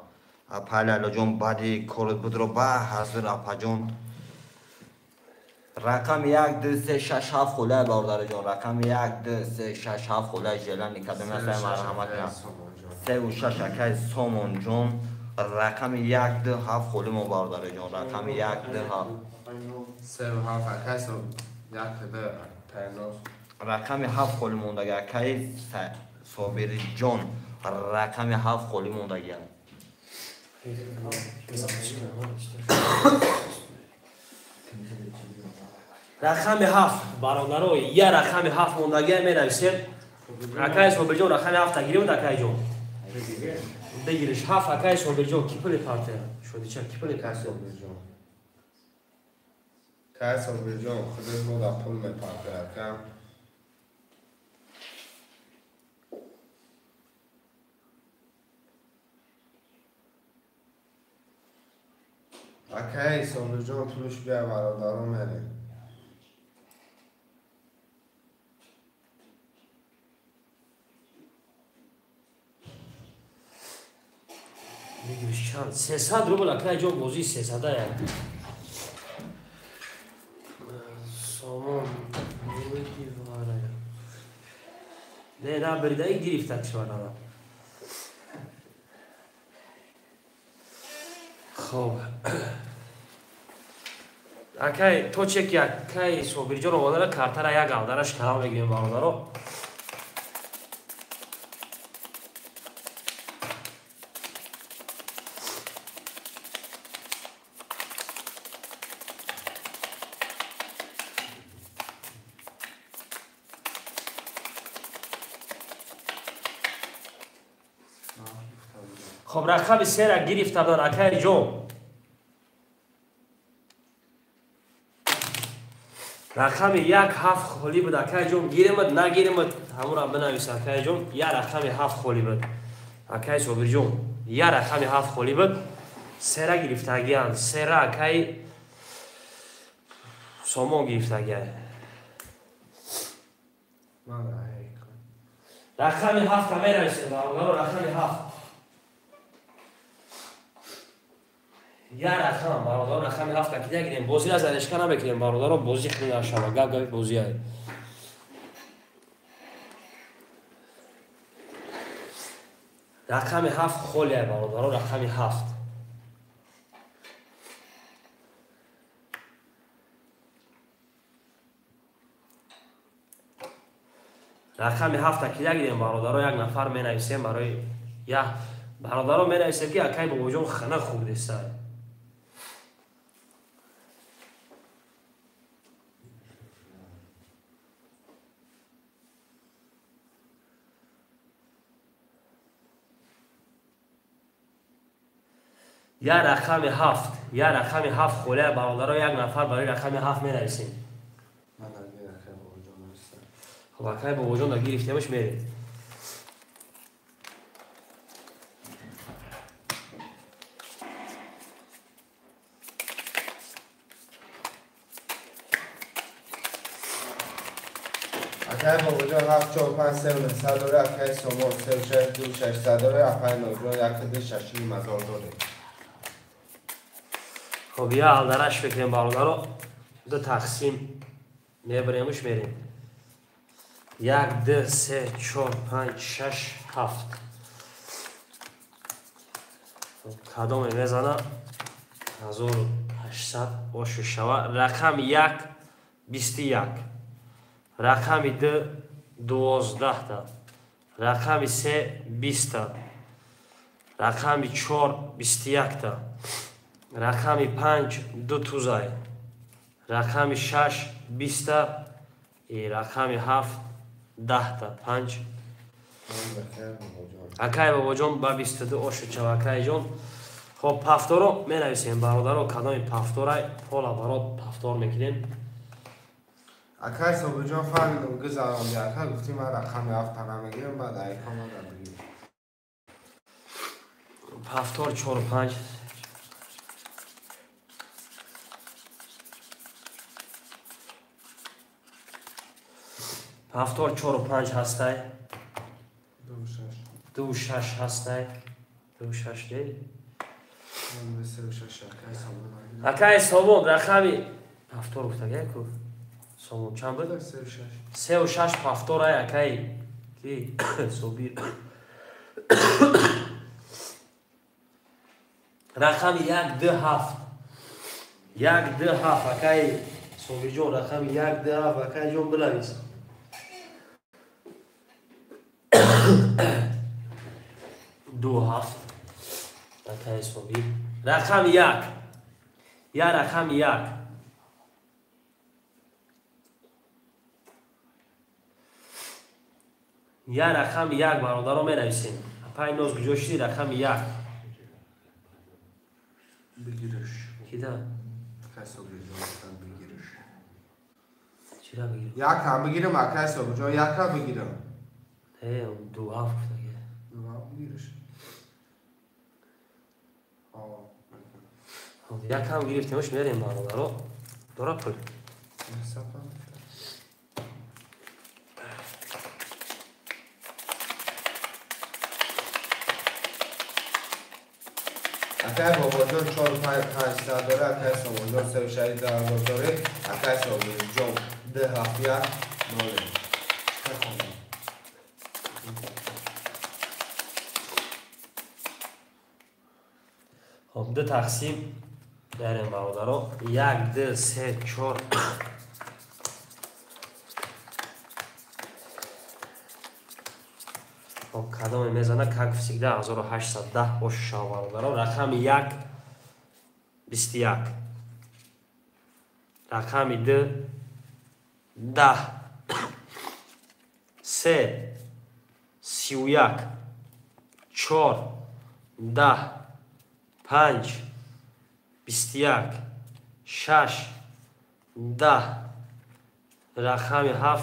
Апай Лайло ҷон баъди корот будро ба ҳазир апаҷон. Рақами 1 2 3 6 7 холия бародарҷон. Рақами 1 2 3 6 7 холия желани кадом аст марҳамат кунам. 3 ва 6 акай Сомонҷон. Рақами 1 2 7 холи мо бародарҷон. Рақами 1 2 7. 3 ва 7 акай Сом 1 2 5. Рақами 7 холи мондаги акай Собирҷон. Рақами 7 холи мондаги. Рақами 7 бародаро, я рақами 7 мондаги менависем. Акай Собирҷон рақами 7 гирем, акайҷон. Бигириш 7 акай Собирҷон ки пули партия? Шодича ки пули партия? Собирҷон. Акай Собирҷон худаш мо да пул мепартия акам. Акай Собирҷон пулш бия бародаро мерем. Бигириш чанд? 300 рубл акайҷон бозии 300 як. Сомон не на бридаи гирифта кишварана. Хоб. Акай то чек акай Собирҷон омадара картара як алдараш калам мегирем бародаро. Хоб рақами сера гирифта будан акай ҷон. Рақами 1 7 холӣ буд акай ҷон. Гиремад нагиремад ҳамонро бинавис акай ҷон. Я рақами 7 холӣ буд акай Собирҷон. Я рақами 7 холӣ буд. Сера гирифтагиянд. Сера акай Сомон гирифтагия. Рақами 7 менависем бародаро, рақами 7. Я рақам бародаро, рақами 7 ки нагирем. Бозиро зарешка намекунем бародаро, бозӣ хеле нашава. Гап гапи бозия. Рақами 7 холия бародаро, рақами 7. Рақами 7 ки нагирем бародаро, як нафар менависем барои я бародаро менависем ки акай бобоҷон хана хӯрдеса. Я рақами 7, я рақами 7 холия бародаро, як нафар барои рақами 7 менависем. Хоб акай бобоҷон да гирифтемаш мерем. Акай бобоҷон 7 4 5 3 9 дора, акай Сомон 3 6 2 6 дора, акай Нурҷон 1 2 6 9 ҳазор дора. Хоб я алдараш мекунем бародаро, ду тақсим мебаремуш мерем. 1 2 3 4 5 6 7. Кадоме мезана 1800 ошу шава. Рақами 1 21, рақами 2 12, рақами 3 20, рақами 4 21, рақами 5 2 тузай, рақами 6 20, рақами 7 10 5. Акай бобоҷон ба 22 ошу чава акайҷон. Хоб пафторо менависем бародаро, кадоми пафторай пола барот пафтор мекунем. Акай Собирҷон фаҳмидам гузаронди ака, гуфти ман рақами 7 намегирам, баъд айкон мада бигир. Пафтор 4 5. Пафтор 4 5 ҳастай. 2 6 ҳастай. 2 6 не? Акай Сомон рақами Повтор гуфтагай ку. Сомон чанд буд? 3,6 повтор ай акай ки Собир. Рақами 1 2 7. 1 2 7 акай Собирҷон, рақами 1 2 7 акай ҷон билавис. 2 7 акай Собир. Рақами 1. Я рақами 1. Я рақами 1 бародаро менависем. Апай ноз куҷо шуди? Рақами 1. Бигираш. Кида? Акай Собирҷон бигираш. Чира бигирам? Якам бигирам, акай Собирҷон, якам бигирам. Э, 2 7 гуфтаги. 2 7 бигираш. Якам гирифтемш мерем бародаро. Дора пул. Акай Бобоҷон 4 5 5 дора, акай Сомонҷон 3 6 2 дора, акай Собирҷон 2 7 1 0. Хоб, ду тақсим дарем бародаро. 1 2 3 4 Хоб, кадоме мезана, как всегда 1810 боша бародаро. Рақами 1 21. Рақами 2 10. 3 31. 4 10. 5 21. 6 10. Рақами 7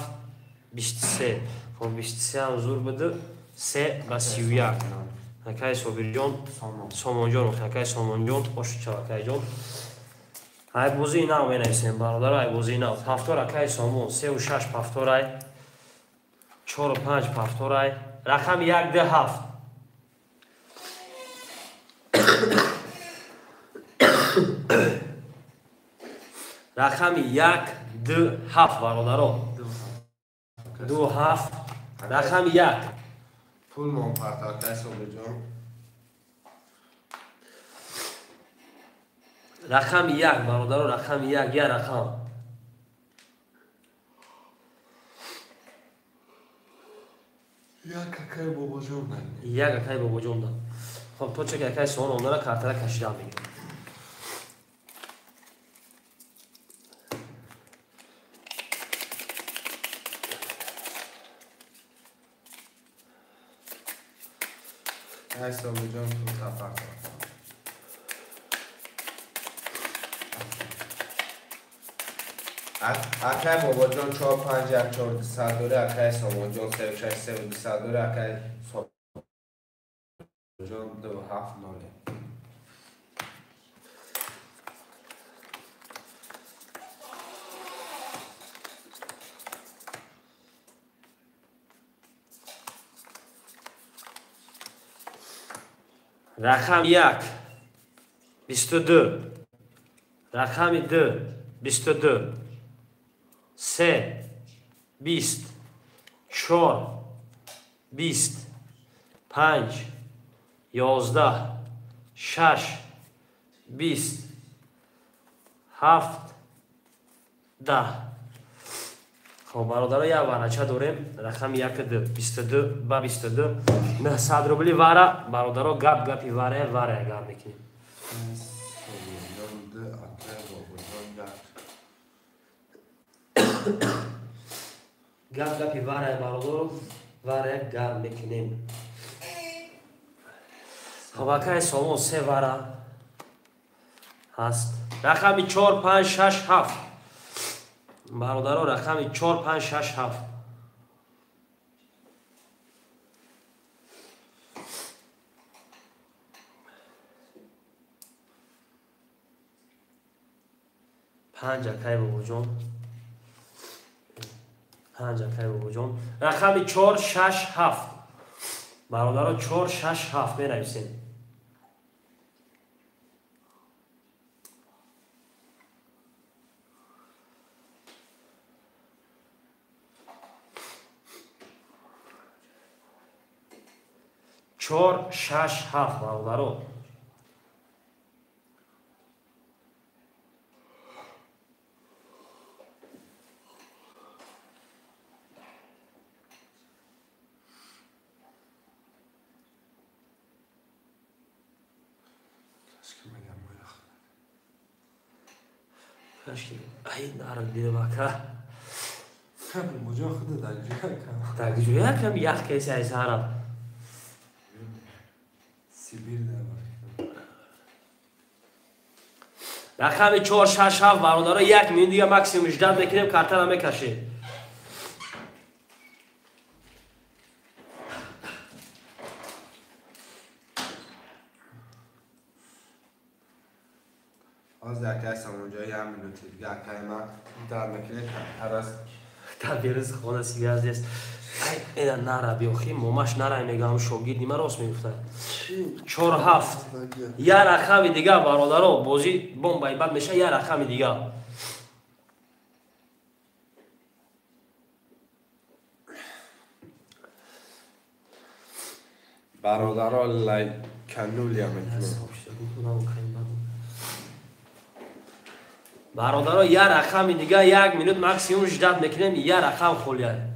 23. Хоб, 23 ҳам зур буду. 3 ба 31. Акай Собирҷон, Сомонҷон, акай Сомонҷон, ошучав акайҷон. Ай бозии нав менависем бародаро, ай бозии нав. Повтор акай Сомон, 3,6 повтор ай. 4,5 повтор ай. Рақами 1 2 7. Рақами 1 2 7 бародаро. 2 7. Рақами 1. Пул мон парта, акай Собирҷон. Рақами 1 бародаро, рақами 1, я рақам. Як акай Бобоҷон да. Як акай Бобоҷон да. Хоб, то чӣ ки акай Сомон онара картара кашидан мегирем. Акай Собирҷон пул парта. Акай Бобоҷон 4 5 1 4 2 дора, акай Сомонҷон 3 6 3 2 дора, акай Собирҷон 2 7 0. Рақами 1 22. Рақами 2 22. 3 20 4 20 5 11 6 20 7 10. Хоб бародаро, як варача дорем. Рақами 1 2 22 ба 22 900 рубли вара. Бародаро, гап гапи вара вара гап мекунем. Гап гапи вара бародаро, вара гап мекунем. Хоб, акай Сомон 3 вара ҳаст. Рақами 4 5 6 7. Бародаро, рақами 4 5 6 7. 5 акай Бобоҷон. 5 акай Бобоҷон. Рақами 4 6 7. Бародаро, 4 6 7 менависем. 4 6 7 бародаро. Ай нар дилака. Муҷо худа дар ҷоя кам. Дар ҷоя кам ях кеси ай сара. Сибир дар. Рақами 4 6 7 бародаро, 1 минут дига максимум ждат мекунем, картара мекашед. Аз акай самонҷои як минути дига акай ма дар мекунем тарас. Та бериз хона связ нест. Ай эна нара биохи, момаш нара мегам шогирди ма рост мегуфта. 4 7. Я рақами дига бародаро, бозӣ бомбаи бад меша, я рақами дига. Бародаро лайк канулия мекунем. Бародаро, я рақами дига, 1 минут максимум ждат мекунем, я рақам холия.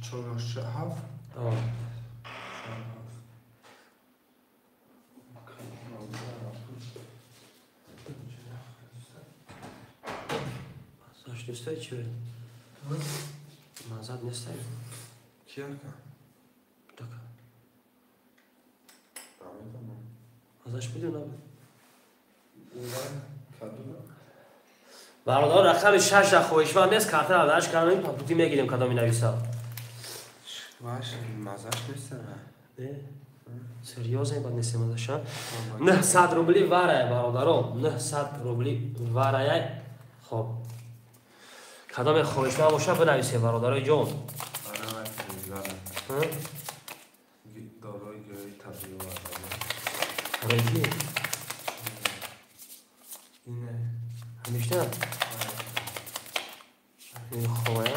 4 7. Мазаш нестай чи? Мазат нестай? Чи ака? Така. Мазаш буди набуд? Бародаро, рақами 6 да хоҳишманд нест, картара дарш кардем, папути мегирем кадоми нависа. Ваш мазаш нест. Не? Серьёзно бад нест мазаша? 900 рубли варая бародаро, 900 рубли варая. Хоб. Кадоме хоҳишманд боша бинависе бародарои ҷон. Дорои гӯи табиӣ Рейки? Ине. Ҳамишта? Хоя.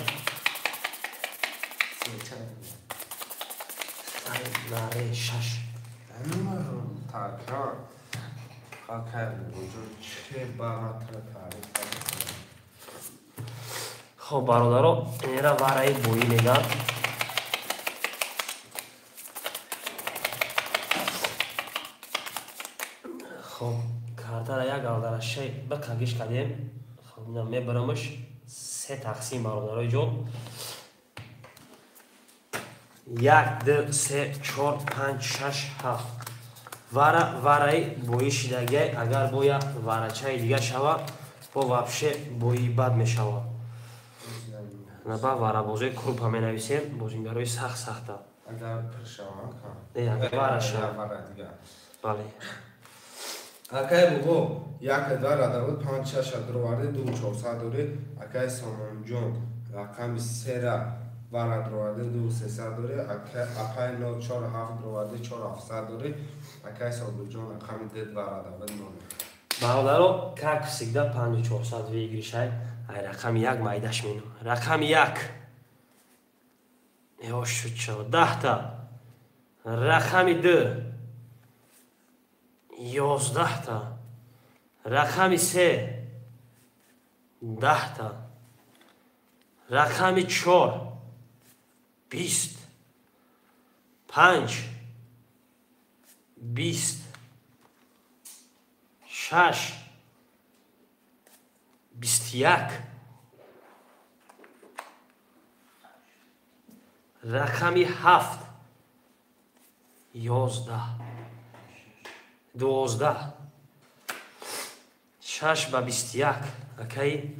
Ай, наре, шаш. Така. Какай буҷо че баратра таъриф. Хоб бародаро, инера вараи боӣ меган. Хоб, картара як алдарашай ба кагиш кардем. Хоб, ина мебарамаш се тақсим бародарои ҷон. 1 2 3 4 5 6 7. Вара вараи боӣ шидагиай, агар бо як варачаи дига шава, бо вообще бои бад мешава. Наба варабозои крупа менависем, бозингарои сахт сахта. Агар пир шава, Не, агар вара шава. Вара дига. Бале. Акай бобо, 1 2 радавуд 5 6 дроварди 2 400 дори, акай Сомонҷон рақами 3 ра вара дроварди 2 300 дори, акай апай 0 4 7 дроварди 4 700 дори, акай Собирҷон рақами 2 2 радавуд 0. Бародаро, как всегда 5 400 выигрышай, ай рақами 1 майдаш мену. Рақами 1. Эо шуд шава 10 та. Рақами 2 11 та. Рақами 3 10 та. Рақами 4 20 5 20 6 21. Рақами 7 11 12 6 ба 21. Акай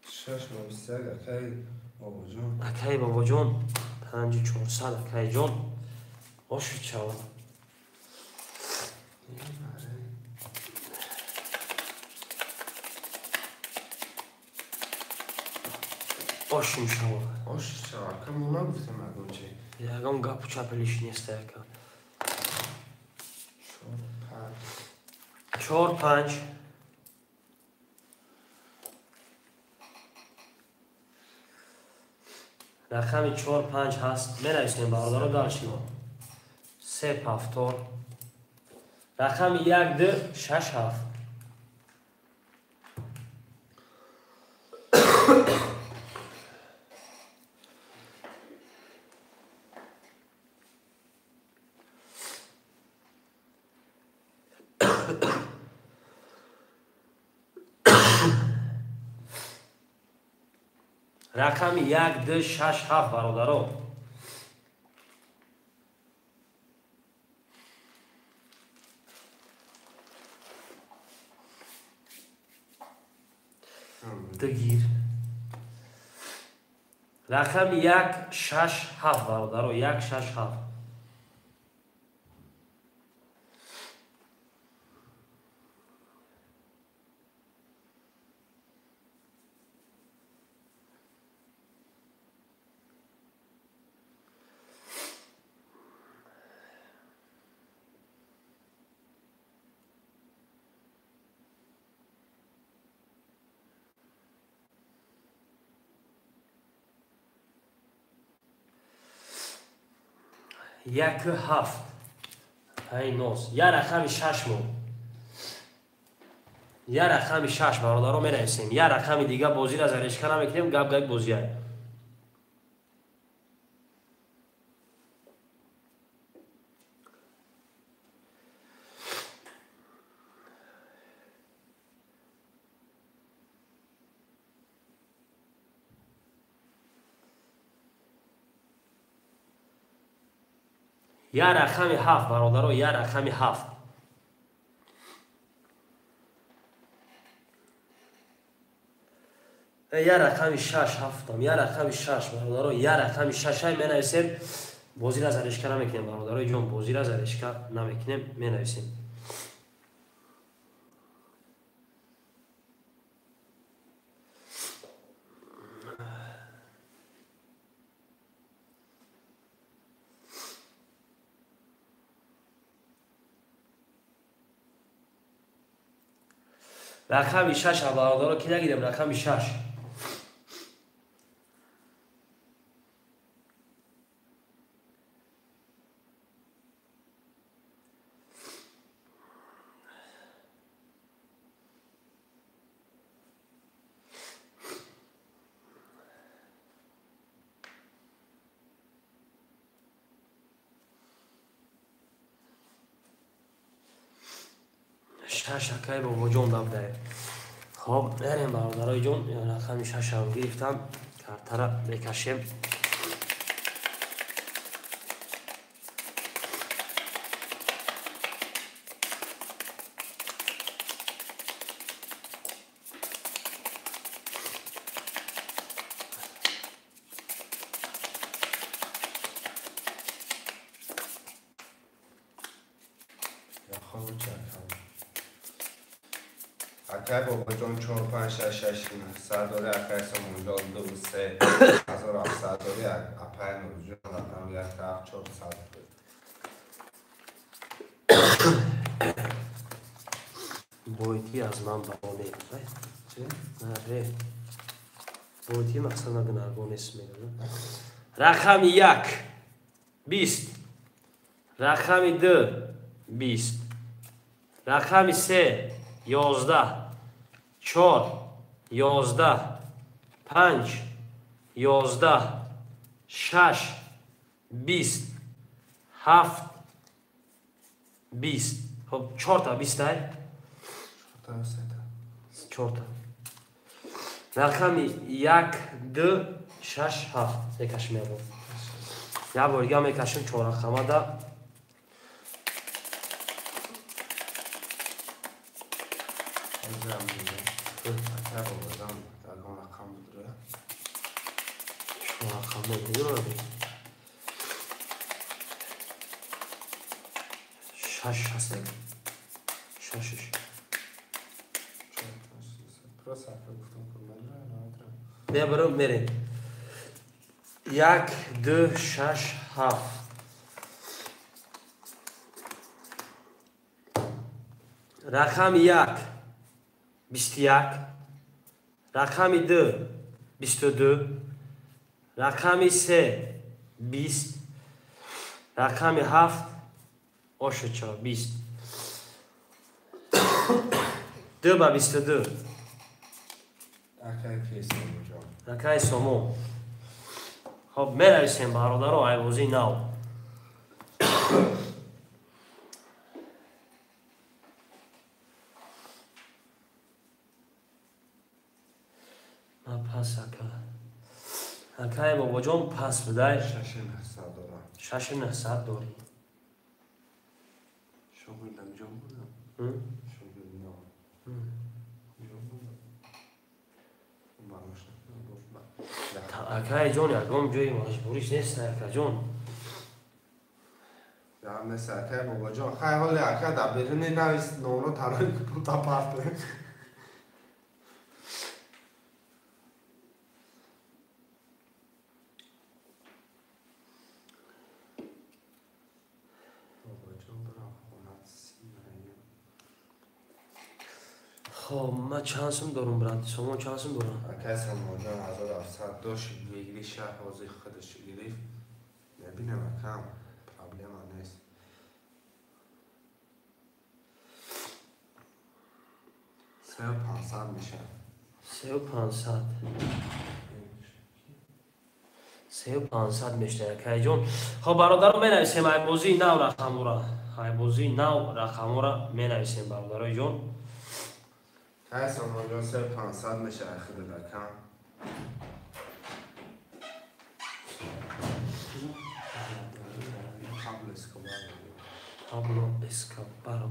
6 ба 21 акай бобоҷон. Акай бобоҷон 5400 акай ҷон. Ошуд шава. Ошум шава. Ошуд шава. Ака мо нагуфтем ягон чи. Ягон гапу чапелиш нест ака. 4 5 Рақами 4 5 ҳаст. Менависем бародаро дальше. 3 повтор. Рақами 1 2 6 7. Рақами 1 2 6 7 бародаро. Дгир. Рақами 1 6 7 бародаро, 1 6 7. Як ҳафт ай нос. Я рақами 6 мо. Я рақами 6 бародаро менависем. Я рақами дига бозиро зарешка намекунем, гап гап бозия. Я рақами 7 бародаро, я рақами 7. Я рақами 6 ҳафтам, я рақами 6 бародаро, я рақами 6 ай менависем. Бозиро зарешка намекунем бародарои ҷон, бозиро зарешка намекунем, менависем. Рақами 6 бародаро ки нагирем, рақами 6. Шаш акай бобоҷон дабдае. Хоб, берем бародарои ҷон, рақами 6-ам гирифтам, картара мекашем. Акай бобоҷон 4 5 6 6 9 дори, акай Сомонҷон 2 3 1700 дори, апай Нурҷон рақам 1 7 400. Бойтӣ аз ман бароне. Аре. Бойтӣ мақсад нагунаргон нест мегӯям. Рақами 1 20. Рақами 2 20. Рақами 3 11, 4 11, 5 11, 6 20, 7 20. Хоб, 4 та 20 ай? 4 та. Рақами 1 2 6 7 мекашем як бор. Як бор дига мекашем 4 рақамада. Шаш ҳаст. Шаш. Мебарам мерем. 1 2 6 7. Рақами 1 21, рақами 2 22, Рақами 3 20, рақами 7 ошучо 20. 2 ба 22. Акай Сомо. Хоб, менависем бародаро айвози нав. Ма пас ака. Акай бобоҷон пас бидай. 6900 дорам. 6900 дорӣ. Шогирдам ҷон будам. Шогирдам. Ҷон будам. Акай ҷон, ягон ҷои маҷбуриш нест, акаҷон. Ям нест, акай бобоҷон. Хай ҳоли ака дар беруни навис номро тарои пулта партоем. Хоб, ман чанд сум дорум, брат? Сомон чанд сум дорам? Акай Сомонҷон 1700 дошт, вигри шаҳ ҳозир худаш гирифт. Набинам акам, проблема нест. 3500 мешавад. 3500. 3500 мешавад, акайҷон. Хоб, бародаро, менависем айбозии нав рақамора. Айбозии нав рақамора менависем, бародарои ҷон. Акай Сомонҷон 3500 мешавад худат акам. Пабло Эскобар.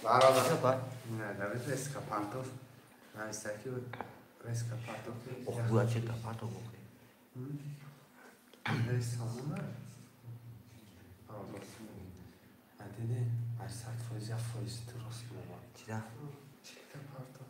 Бародар, не, Давид Эскапартов, нависаки Эскапартов. Ох, була че Капартов бохри. Не самона. Адине, 800% я фоиз дуруст меомад. Чида? Чи Капартов?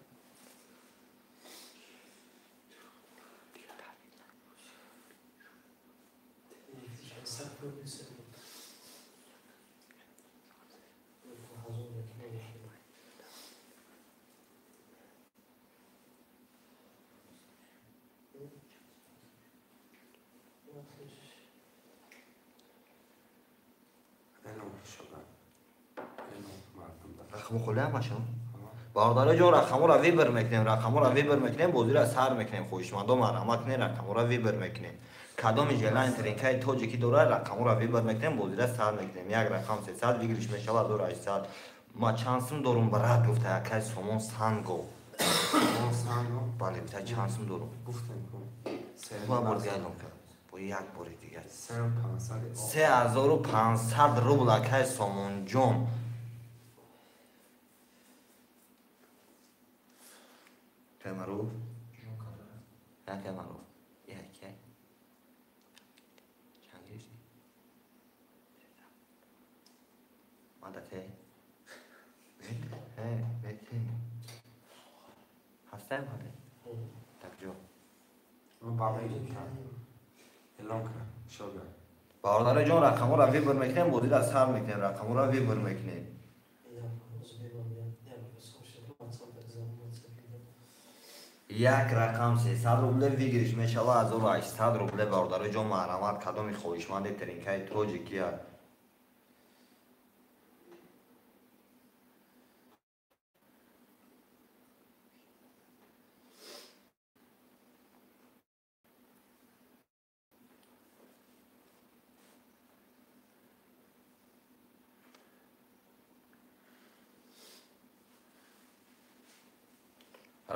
Рақаму холе ҳамашон? Бародаро ҷон, рақаморо выбор мекунем, рақаморо выбор мекунем, бозиро сар мекунем. Хоҳишмандо марҳамат кунед, рақаморо выбор мекунем. Кадоми желани тринкаи тоҷикӣ дорад, рақаморо выбор мекунем, бозиро сар мекунем. Як рақам 300 выигрыш мешавад 1800. Ма чанд сум дорум, брат, гуфта якай Сомон Санго. Сомон Санго? Бале, гуфта чанд сум дорум. Гуфтем ку. Ва бор дигар эълон кард. Бо як бори дигар. 3500. 3500 рубл акай Сомонҷон. Маруф? Акай Маруф. Як. Чанд гирифтӣ? Мадате. Бете. Ҳастаем ҳале? Так ҷо. Бародаро ҷон, рақамҳоро выбор мекунем, бозиро сар мекунем, рақамҳоро выбор мекунем. Як рақам 300 рубле выигрыш мешавад 1800 рубле. Бародаро ҷон, марҳамат, кадоми хоҳишманди тринкаи тоҷикия.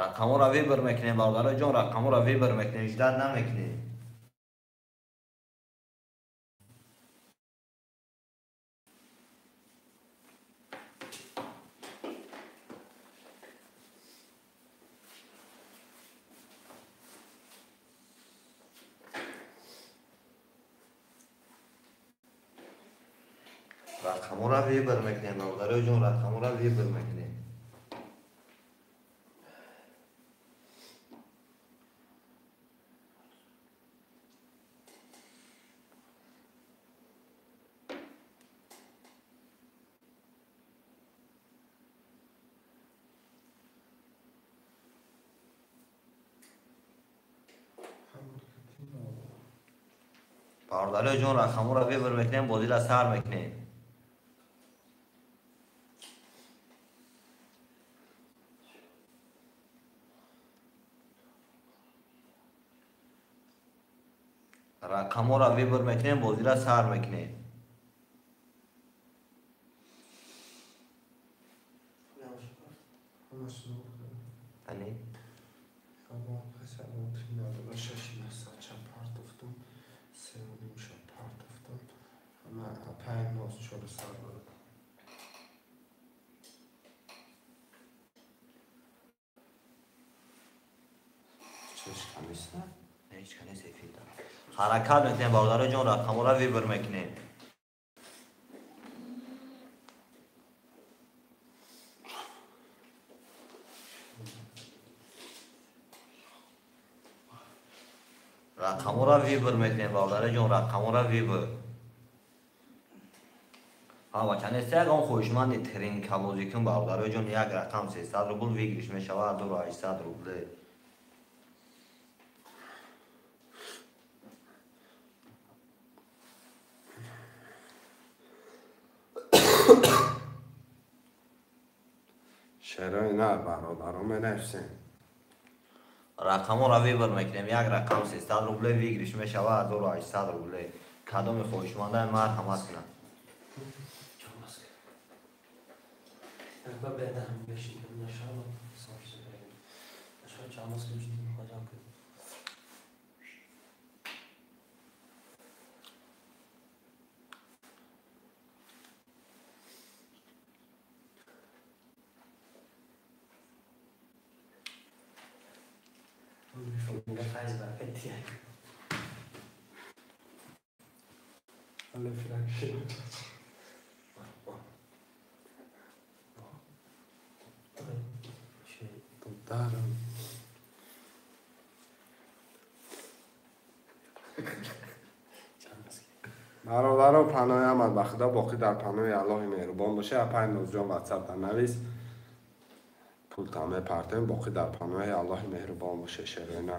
Рақамҳоро выбор мекунем, бародаро ҷон, рақамҳоро выбор мекунем, ждать намекунем. Рақамора выбор мекунем, бародарои ҷон, рақамора выбор мекунем. Бародарои ҷон, рақамора выбор мекунем, бозиро сар мекунем. Рақамора выбор мекунем, бозиро сар мекунем. Ани? Ҳаракат мекунем, бародарои ҷон, рақамора выбор мекунем. Рақамора выбор мекунем, бародарои ҷон, рақамора выбор. Ҳа, бача, ягон хоҳишманди тринкабозӣ кун, бародарои ҷон, як рақам 300 рубл выигрыш мешавад, 2800 рубле. Шерои на, бародаро, менависем. Рақаморо выбор мекунем, як рақам 300 рубле выигрыш мешавад, 2800 рубле. Кадоми хоҳишманда марҳамат кунад. Бародаро, паноҳи ҳамат ба Худо, боқӣ дар паноҳи Аллоҳи меҳрубон боше. Апай Нозҷон ватсапда навис, пулта мепартем, боқӣ дар паноҳи Аллоҳи меҳрубон боше. Шероина.